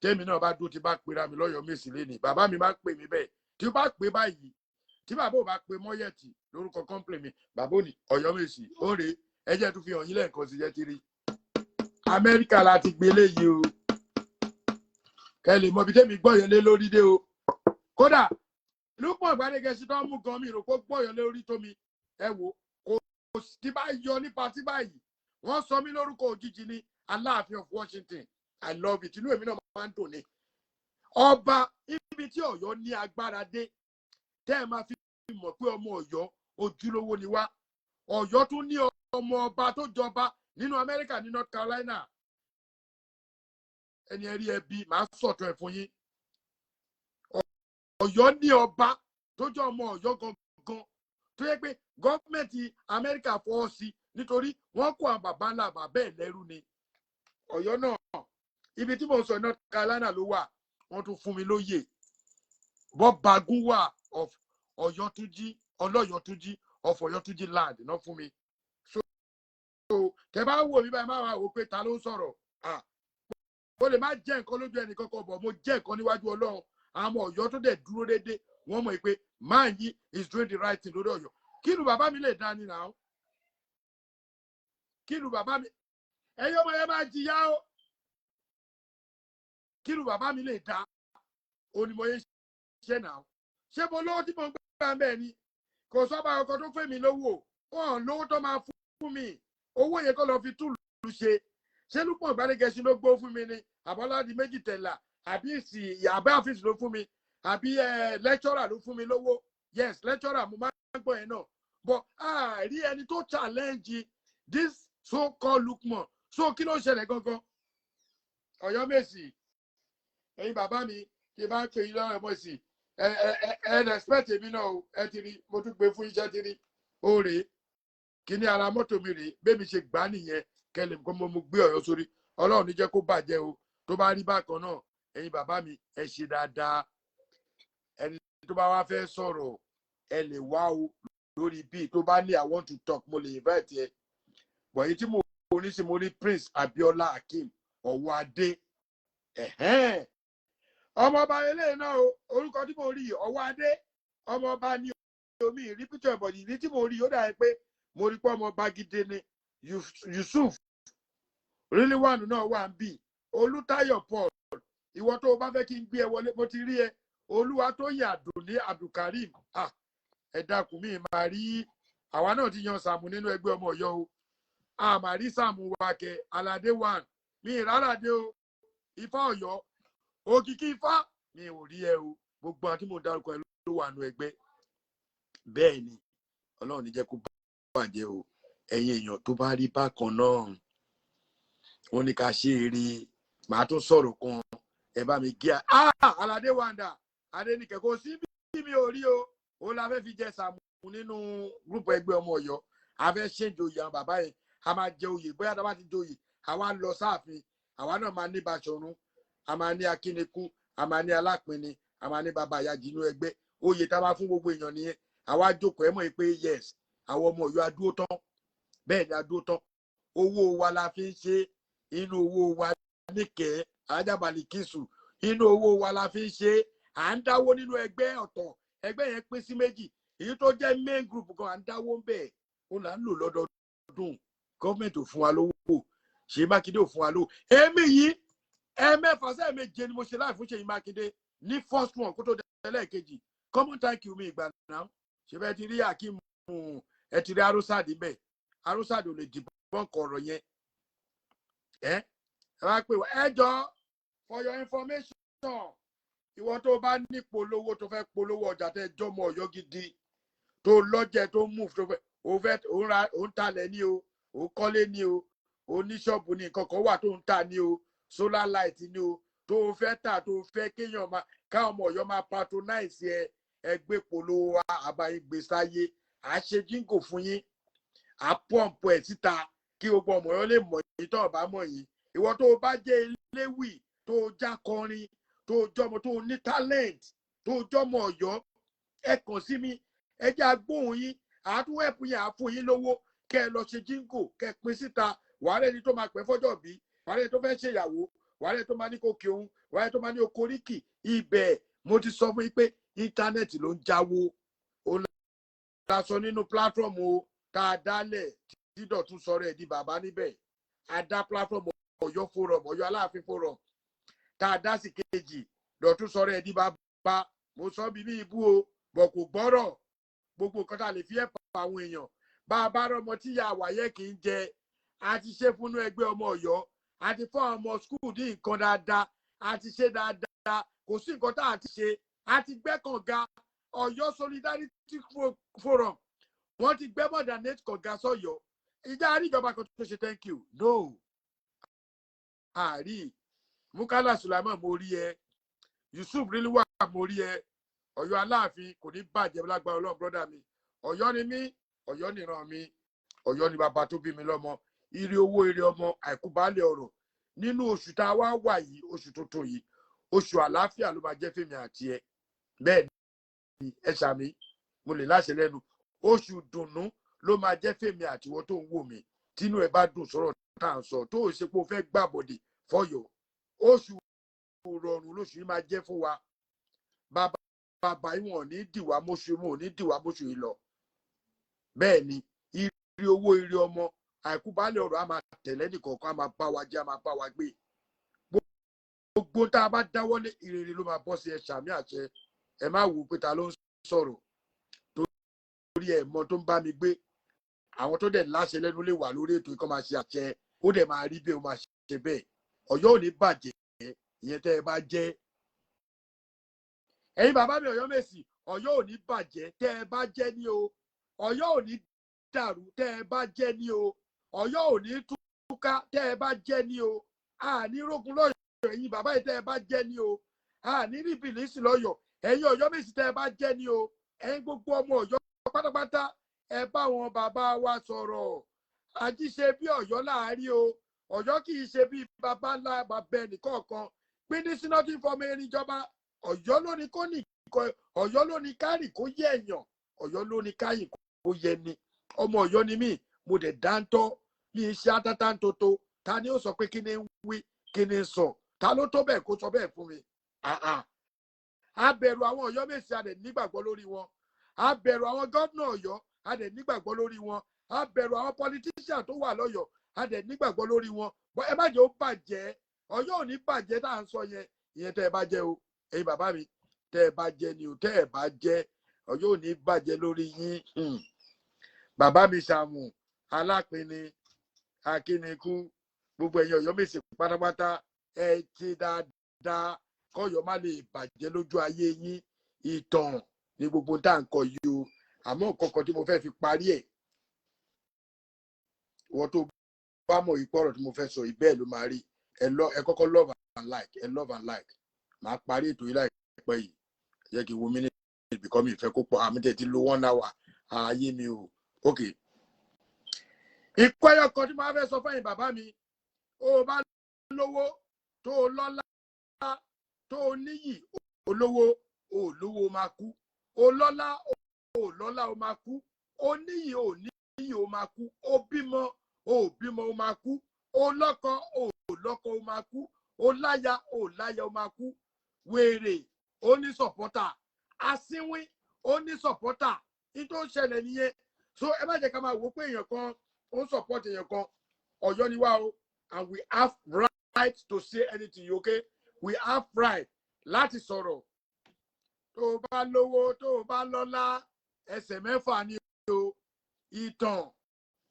tẹ́mi náà bá dúró, tí bá pera mi lọ́yọ̀ọ́ Mèsì lẹ́nìí, bàbá mi máa pè mí bẹ́ẹ̀. Tí ó bá pè báyìí, tí bàbá ò bá pe mọ́yẹ̀tì lórúkọ company mi, bàbá ò ní Ọ̀yọ́ Mèsì ó rèé. Ẹ jẹ́ tún fi hàn yín lẹ́ẹ̀kan sí. Jẹ́ ti rí Amẹ́ríkà láti gbé léyìí o, kẹ́ lè mọ ibi tẹ́mi gbọ́ yẹn lé lórí dé o. Kódà Lúpọ̀ Gbadegẹṣin tó ń mú gan, mi rò pé gbọ́ yẹn lórí tó mi. Ẹ wo, kò tí bá yọ nípa tí báyìí, wọ́n sọ mí lórúkọ òjijì ní Aláàfin of Washington. I love it. Inú èmi náà máa ń dùn ní ọba. Ibi tí Ọ̀yọ́ ní agbára dé, tẹ́ ẹ máa fi mọ̀ pé ọmọ Ọ̀yọ́ ojúlówó ni wá, Ọ̀yọ́ tún ní ọmọ ọba tó jọba nínú Amẹ́ríkà ní North Carolina. Ẹni ẹ rí ẹbí, màá sọ̀tọ̀ ẹ̀ fún yín. Ọ̀yọ́ ní ọba tó jẹ́ ọmọ Ọ̀yọ́ gangan, tó yẹ pé gọ́ọ̀mẹ̀ntì Amẹ́ríkà fọwọ́ sí, nítorí wọ́n kó àwọn bàbá ńlá bàbá ẹ̀ lẹ́rú ni. Ọ̀yọ́ náà, ibi tí mo sọ, North Carolina ló wà. Wọ́n tún fún mi lóyè Bọ́bagún wà of Ọ̀yọ́túnjí, Ọlọ́yọ̀túnjí of Ọ̀yọ́túnjí land náà fún mi. So tẹ bá wò mí báyìí, má wà wò pé ta ló ń sọ̀rọ̀. Ah, ó lè má jẹ́ nǹkan lójú ẹnì kankan bọ̀, mo jẹ́ nǹkan níwájú Ọlọ́run. Àwọn Ọ̀yọ́ tó dẹ̀ dúró déédéé, wọ́n mọ̀ pé man yìí is doing the right thing lórí Ọ̀yọ́. Kí lu bàbá mi lè dání náà? Kí lu bàbá mi? Ẹ̀yin ọmọ yẹn máa jìyà o. Kí lu bàbá mi lè dá onímọ̀ yẹn ṣe náà? Ṣé mo lówó tí mo ń gbà bẹ́ẹ̀ ni? Kò sọ́ba ọkọ̀ tó fẹ́ mi lówó. Wọn lówó tó máa fún mi, owó yẹn kọ́ lọ fi túlù ṣe. Ṣé Lúpọ̀ Gbadegẹṣin ló gbó fún mi ni, àbọ́ládì méjì tẹ̀là, àbí ìsì àbẹ́ àfíìsì ló fún mi, àbí lecturer ló fún mi lówó? Yes, lecturer, mo máa ń gbọ́ yẹn náà, but àárí ẹni tó challenge this so called Lukman. So kí ló ń ṣẹlẹ̀ gangan? Ọ̀yọ́ Mèsì, ẹ̀yin bàbá mi, tí bá ń pè yín lọ́rọ̀ ẹ̀mọ́ sí, ẹ ẹ ẹ respect èmi náà o. Ẹ ti rí, mo tún gbé fún iṣẹ́ ti rí ó rèé. Kíní ara mọ́tò mi rèé, bẹ́ẹ̀ mi ṣe gbá nìyẹn. Kẹlẹ̀ nǹkan mo gbé Ọ̀yọ́ sórí. Ọlọ́run ní jẹ́ kó bàjẹ́ o. Tó bá rí bákan náà, ẹ̀yin bàbá mi, ẹ ṣe dáadáa. Ẹni tó bá wá fẹ́ sọ̀rọ̀, ẹ lè wá o lórí bíi tó bá ní "I want to talk", mo lè invite ẹ. Bọ̀ èyí tí mo ní sí, mo ní Prince Abiola Akeem Ọwọ́adé, ọmọọba eléyìí náà o. Orúkọ tí mo rí, Ọwọ́adé, ọmọọba ní omi ìrí píṣọ ìbọ̀dì ìrí tí mo rí, ó dàbí pé mo rí pé ọmọọba gidi ni. Yusuf Rilwan náà wà ń bì. Olùtayọ Paul, ìwọ tó o bá fẹ́ kí n gbé ẹ wọlé, mo ti rí ẹ. Olúwatóyìn Àdùnní Abdulkareem, ah, ẹ dákun, mi máa rí. Àwa náà ti yan Sàmù nínú ẹgbẹ́ ọmọ Ọ̀yọ́ o. A máa rí Sàmù wa kẹ. Aládé one, mi ìrálàdé o. Ifá Ọ̀yọ́, òkìkí Ifá, mi ò rí ẹ o. Gbogbo àwọn tí mo dárúkọ ẹ ló wà nù ẹgbẹ́. Bẹ́ẹ̀ ni, Ọlọ́run ní jẹ́ kó bàjẹ́ o. Ẹ̀yin èèyàn, tó bá rí bákan náà, wọ́n ní ká ṣe eré. Màá tún sọ̀rọ̀ kan, ẹ bá mi gé. A aládé wàndà Adéníkẹ́, kò sí bí mi ò rí o. Ó la fẹ́ fi jẹ Sàmù nínú group ẹgbẹ́ ọmọ Ọ̀yọ́. A fẹ́ ṣèǹjẹ oyè àwọn bàbá yẹn, a máa jẹ oyè. Bóyá tá a bá ti jẹ oyè, àwa lọ sáàfin, àwa náà máa ní Baṣọ̀run, a máa ní Akínikú, a máa ní Alápinni, a máa ní bàbá àyájì inú ẹgbẹ́. Oyè tá a bá fún gbogbo èèyàn nìyẹn. Àwa jókòó, ẹ mọ̀ pé yes, àwọn ọmọ Ọ̀yọ́ adúró tán. Bẹ́ẹ̀ ni, adúró tán. Owó wa la fi ń ṣe. Inú owó wa níkẹ́ ajábalì kìsù, inú owó wa la fi ń ṣe. À ń dáwó nínú ẹgbẹ́ ọ̀tọ̀. Ẹgbẹ́ yẹn pín sí méjì. Èyí tó jẹ́ main group gan, à ń dáwó ń bẹ̀. Ó là ń lò lọ́dọọdún. Gọ́ọ̀mẹ̀ntì ò fún wa lówó, Ṣèyí Mákindé ò fún wa lówó. Èmi yìí, ẹ̀ẹ̀mẹ́fà sẹ́ẹ̀méje ni mo ṣe láì fún Ṣèyí Mákindé ní first one kó tó dé ẹlẹ́ẹ̀kejì. Common thank you mi ìgbà náà. Ṣe bẹ́ẹ̀ ti rí Akeem, ẹ ti rí Arúsàdì bẹ́ẹ̀. Arúsàdì ò lè debunk ọ̀rọ̀ yẹn. Ẹ wá pè wá, ẹ jọ, for your information, ìwọ tó bá ní polówó, tó fẹ́ polówó ọjà, tẹ́ jọmọ Ọ̀yọ́ gidi, tó lọ́jẹ̀, tó move, tó fẹ́, ó fẹ́, ó ń ra, ó ń talẹ̀ ní o, ó kọ́lé ní o, ó ní ṣọ́ọ̀bù ní, nǹkan kan wà tó ń tà ní o, solar light ní o, tó o fẹ́ tà, tó o fẹ́ kéèyàn máa káwọn ọmọ Ọ̀yọ́ máa patronize ẹ, ẹ gbé polówó wa, àbáyé gbé sáyé, à á ṣe jingle fún yín, à á pump ẹ̀ síta kí gbogbo ọmọ Ọ̀yọ́ lè mọ̀ yín tó o bá mọ̀ yín. Ìwọ tó o bá jẹ́ eléwì, tó o já kọrin, tó o jọmọ, tó o ní talent, tó o jọmọ Ọ̀yọ́, ẹ kàn sí mi, ẹ jẹ́ agbóhùn yín, àátún ẹ̀pù yẹn, àá fún yín lówó kẹ́ ẹ lọ ṣe jingle, kẹ́ ẹ pín síta. Wàá rẹ́ni tó máa pẹ́ fọ́jọ́ bí, wàá rẹ́ni tó fẹ́ ṣèyàwó, wàá rẹ́ni tó máa ní kó kí òun, wàá rẹ́ni tó máa ní okoríkì. Ibẹ̀ mo ti sọ fún yín pé íńtánẹ́ẹ̀tì ló ń jáwó. Ó la sọ nínú platform o tá a dálẹ̀ tí Dọ̀tún sọ̀rọ̀ ẹ̀ di bàbá níbẹ̀. A dá platform Ọ̀yọ́ Forum, Ọ̀yọ́ Aláàfin Forum, tá a dá sí kejì. Dọ̀tún sọ̀rọ̀ ẹ̀ di bàbá. Mo sọ bí ní ibú o, bọ̀ kò gbọ́rọ̀. Gbogbo nǹkan tá a lè fi ẹ̀pà àwọn èèyàn, bá a bá rọmọ tí ìyá àwàyẹ kì í jẹ, a ti ṣe fúnnú ẹgbẹ́ ọmọ Ọ̀yọ́, a ti fún àwọn ọmọ school ní nǹkan dáadáa, a ti ṣe dáadáa. Kò sí nǹkan tá a ti ṣe. A ti gbẹ́ kànga. Ọ̀yọ́ Solidarity Forum, wọ́n ti gbẹ́ more than eight kànga sọ́yọ́. Ìjà àríjọba kan tó ṣe thank you? No, àárí. Mukala Sulaiman, mo rí ẹ. Yusuf Riliwa, mo rí ẹ. Ọ̀yọ́ Aláàfin kò ní bàjẹ́ lágbára Ọlọ́run. Brother mi, Ọ̀yọ́ ni mí, Ọ̀yọ́ nìran mi, Ọ̀yọ́ ni bàbá tó bí mi lọ́mọ. Ire owó, ire ọmọ, àìkú baálé ọ̀rọ̀. Nínú oṣù tá a wá wà yìí, oṣù tuntun yìí, oṣù àlàáfíà ló máa jẹ́ fèmí àti ẹ. Bẹ́ẹ̀ ni, ẹ ṣàmì, mo lè láṣẹ lẹ́nu. Oṣù dùnnú ló máa jẹ́ fèmí àtiwọ́ tó ń wò mí, tínú ẹ bá dùn sọ̀rọ̀ tá à ń sọ, tó o ṣe pé o fẹ́ gbàbọ̀dè fọyọ̀. Oṣù rọrùn lóṣù yìí máa jẹ́ fún wa. Bàbá bàbá ìwọ̀n ní dìwà mọ́ṣú, wọn ò ní dìwà mọ́ṣú yìí lọ. Bẹ́ẹ̀ ni, ire owó, ire ọmọ, àìkú baálé ọ̀rọ̀ á máa tẹ̀lé nìkọ̀ọ̀kan, á máa bá wa jẹ́, á máa bá wa gbé. Gbogbo tá a bá dáwọ́lé, ìrere ló máa bọ́ sí. Ẹ ṣàmì àṣẹ. Ẹ má wò ó pé ta ló ń sọ̀rọ̀, torí ẹ mọ tó ń bá mi gbé. Àwọn tó dẹ̀ láṣẹ lẹ́nu lè wà lórí ètò ikọ́ máa ṣe àṣẹ, ó dẹ̀ máa rí bẹ́ẹ̀, ó máa ṣe bẹ́ẹ̀. Ọ̀yọ́ ò ní bàjẹ́, ìyẹn tẹ́ ẹ bá jẹ́. Ẹ̀yin bàbá mi Ọ̀yọ́ Mèsì, Ọ̀yọ́ ò ní bàjẹ́ tẹ́ ẹ bá jẹ́ ní o. Ọ̀yọ́ ò ní dàrú tẹ́ ẹ bá jẹ́ ní o. Ọ̀yọ́ ò ní túká tẹ́ ẹ bá jẹ́ ní o. Àní rógun lọ́yọ̀, ẹ̀yin bàbá yìí, tẹ́ ẹ bá jẹ́ ní o. Àní rí bìlísì lọ́yọ̀, ẹ̀yin Ọ̀yọ́ Mèsì, tẹ́ ẹ bá jẹ́ ní o. Ẹ̀yin gbogbo ọmọ Ọ̀yọ́ pátápátá, ẹ bá wọn bàbá wa sọ̀rọ̀. Àjíṣe bí Ọ̀yọ́ láàárín o. Ọ̀yọ́ kì í ṣe bí bàbá ńlá bàbá ẹnìkọ̀ọ̀kan. Pín síná tí ń fọmọ erin jọba. Ọ̀yọ́ ló ní kó ní, Ọ̀yọ́ ló ní kárì kó yẹ èèyàn, Ọ̀yọ́ ló ní káyìn kó yẹ ni. Ọmọ Ọ̀yọ́ ni mí, mo dẹ̀ dáńtọ́ mi ṣe átátá ń toto. Ta ni ó sọ pé kí ni ń wí, kí ni ń sọ? Ta ló tó bẹ́ẹ̀ kó sọ bẹ́ẹ̀ fún mi? A bẹ̀rù àwọn Ọ̀yọ́ Mèsì, a dẹ̀ nígbàgbọ́ lórí wọn. A bẹ̀rù àwọn gómìnà Ọ̀yọ́, a dẹ̀ nígbàgbọ́ lórí wọn. A bẹ̀rù àwọn politician tó wà lọ́yọ̀ọ́, a dẹ̀ nígbàgbọ́ lórí wọn. Bọ́ ẹ má jẹ́ ó bàjẹ́. Ọ̀yọ́ ò ní bàjẹ́ tá à ń sọ yẹn, ìyẹn tẹ́ ẹ bá jẹ́ o. Ẹ̀yin bàbá mi, tẹ́ ẹ bá jẹ́ ni o. Tẹ́ ẹ bá jẹ́, Ọ̀yọ́ ò ní bàjẹ́ lórí yín. Bàbá mi Ṣàmù Alápinni Akínikú, gbogbo ẹ̀yin Ọ̀yọ́ Mèsì pátápátá, ẹ ti dáadáa kọ́yọ́ má lè bàjẹ́ lójú ayé yín. Ìtàn ní gbogbo tá à ń kọ yìí o. Àmọ́ nǹkan kan tí mo fẹ́ fi parí ẹ̀, wọ́n tó bá mọ̀ ipò ọ̀rọ̀ tí mo fẹ́ sọ yìí, bẹ́ẹ̀ ló máa rí. Ẹ lọ, ẹ kọ́kọ́ love and like, ẹ love and like. Màá parí ètò yìí láìpẹ́ yìí. Jẹ́ kí n wo minute because mi ìfẹ́ kó pọ̀. Àmì tẹ̀ ti lo one hour ààyè mi o. Ok, ìkọ́ ẹyọ kan tí mo fẹ́ sọ fẹ́yìn bàbá mi: ó bá lówó, tó o lọ́lá, tó o níyì, olówó, o lówó, máa kú. O lọ́lá, o lọ́lá, o máa kú. O níyì, o níyì, o máa kú. O bímọ, o bímọ, o máa kú. O lọ́kọ, o lọ́kọ, o máa kú. O láya, o láya, o máa kú. Wèrè ó ní supporter, asínwín ó ní supporter. Ní tó ń ṣẹlẹ̀ nìyẹn. So ẹ má jẹ́ ká máa wò ó pé èèyàn kan ó ń support èèyàn kan. Ọ̀yọ́ ni wá o, and we have right to say anything, okay? We have right láti sọ̀rọ̀. Tó o bá lówó, tó o bá lọ́lá, ẹsẹ̀ mẹ́fà ni o. Ìtàn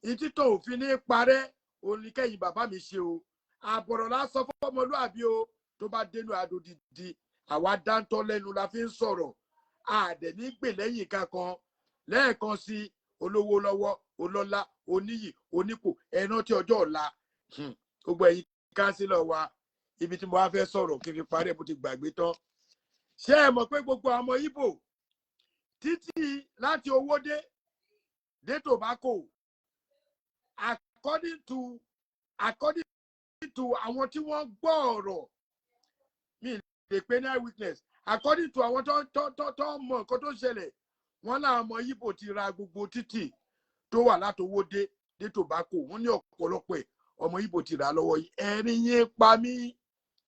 Ìtítọ́ òfin ní parẹ́ òun ní kẹ́yìn bàbá mi ṣe o. Àbọ̀rọ̀ lásán fọmọlúàbí o, tó bá dénú adodidi, àwa dáńtọ́ lẹ́nu la fi ń sọ̀rọ̀, àdẹ̀ ní gbè lẹ́yìn kankan. Lẹ́ẹ̀kan sí, olówó lọ́wọ́, olọ́lá, oníyì, onípò, ẹ rántí ọjọ́ ọ̀la. Gbogbo ẹ̀yin councillor wa, ibi tí mo wá fẹ́ sọ̀rọ̀ kí n fi parí ẹ̀, mo ti gbàgbé tán. Ṣé ẹ mọ̀ pé gbogbo àwọn ọmọ Ìgbò títí láti Owódé dé Tobacco, according to àwọn tí wọ́n gbọ́ ọ̀rọ̀ mi, lè pé ní eyewitness, according to àwọn tó mọ nǹkan tó ń ṣẹlẹ̀, wọ́n láwọn ọmọ Ìgbò ti ra gbogbo títì tó wà láti Owódé dé Tobacco. Wọ́n ní ọ̀pọ̀lọpọ̀ ẹ̀, ọmọ Ìgbò ti rà lọ́wọ́ yìí. Ẹ̀rín yín pa mí.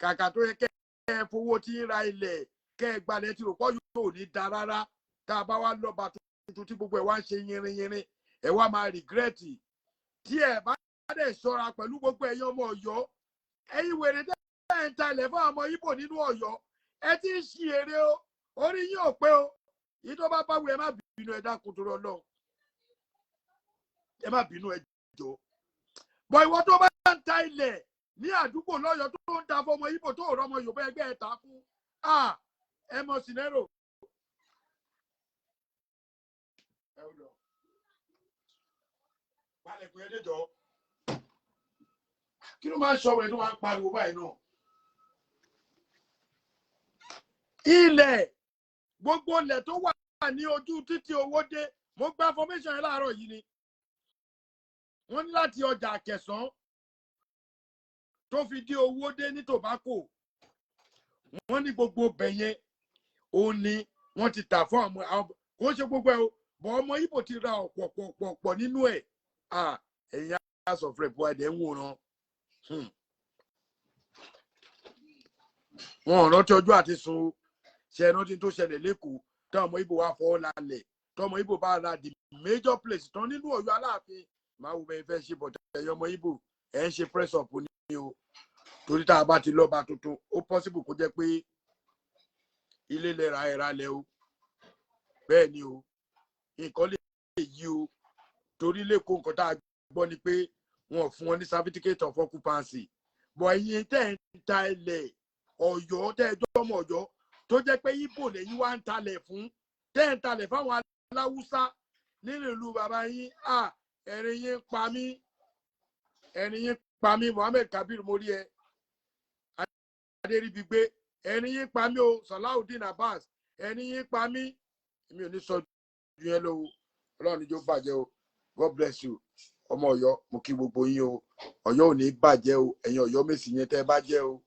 Kàkà tó yẹ kẹ́ ẹ fowó tí ń ra ilẹ̀, kẹ́ ẹ gbalẹ̀ tí rò pọ̀ yóò ní da rárá. Tá a bá wá lọ́ba tuntun tí gbogbo ẹ̀ wá ń ṣe yinrinyinrin, ẹ̀ wá máa regret tí ẹ bá dẹ̀ ṣọ́ra pẹ̀lú gbogbo ẹ̀yin ọmọ Ọ̀yọ́. Ẹ̀yin wèrè tẹ́ ẹ̀ ń ta ilẹ̀ fún àwọn ọmọ Ìgbò nínú Ọ̀yọ́, ẹ ti ń ṣi èrè o. Orí yín ò pé o. Yìí tó bá bá wù, ẹ má bínú, ẹ dákun tó lọ, ẹ má bínú, ẹ jọ bọ̀. Ìwọ tó bá ń ta ilẹ̀ ní àdúgbò lọ́yọ̀, tó ń ta fọmọ Ìgbò, tó rọmọ Yorùbá ẹgbẹ́ ẹ̀ ta fún, ẹ mọ sinero. Ẹ lọ palẹ̀kùn ẹ déjọ́. Kí ló máa ń sọ ẹ tó máa ń pariwo báyìí náà? Ilẹ̀, gbogbo ilẹ̀ tó wà ní ojú títí Owódé, mo gba information yẹn láàárọ̀ yìí ni. Wọ́n ní láti ọjà Àkẹsàn tó fi dé Owódé ní Tobacco, wọ́n ní gbogbo bẹ̀ yẹn òun ni wọ́n ti tà fún àwọn. Kò ń ṣe gbogbo ẹ̀ o, bọ̀ ọmọ Ìgbò ti ra ọ̀pọ̀ pọ̀ pọ̀ nínú ẹ̀. Ẹ̀yin House of Rep wa, ẹ̀dẹ̀ ń wòran. Wọn ò rántí ọjọ́ àti sun o. Ṣe é rántí tó ṣẹlẹ̀ lẹ́kọ̀ọ́, táwọn ọmọ Ìgbò wa fọwọ́ lálẹ̀, tọmọ Ìgbò bá ra the major place tán nínú Ọ̀yọ́ Aláàfin? Máa wo bẹ́ẹ̀ fẹ́ ṣe bọ̀tẹ̀. Ẹ̀yin ọmọ Ìgbò, ẹ̀ ń ṣe press up ní o, torí tá a bá ti lọ́ba tuntun, ó possible kó jẹ́ pé ilé lẹ́ra ẹ̀ra lẹ̀ o. Bẹ́ẹ̀ ni o, nǹkan lè yí o, torí lẹ́kọ̀ọ́, nǹkan tá a gbọ́ ni pé wọn ò fún wọn ní certificate of occupancy. Bọ̀ ẹ̀yin tẹ́ ẹ̀ ń ta ilẹ̀ Ọ̀yọ́, tẹ́ ẹ jọ́mọ̀ Ọ̀yọ́, tó jẹ́ pé Ìgbò lẹ́yìn wá ń talẹ̀ fún, tẹ́ ẹ̀ ń talẹ̀ fáwọn aláwùsá nínú ìlú bàbá yín, à ẹ̀rín yín pa mí, ẹ̀rín yín pa mí. Mohammed Kabir, mo rí ẹ. Adéríbigbé, ẹ̀rín yín pa mí o. Salawudeen Abbas, ẹ̀rín yín pa mí. Èmi ò ní sọ ju yẹn lọ o. Ọlọ́run ní jó bàjẹ́ o. God bless you. Ọmọ Ọ̀yọ́, mo kí gbogbo yín o. Ọ̀yọ́ ò ní bàjẹ́ o. Ẹ̀yin Ọ̀yọ́ Mèsì yẹn, tẹ́ ẹ bá jẹ́ o.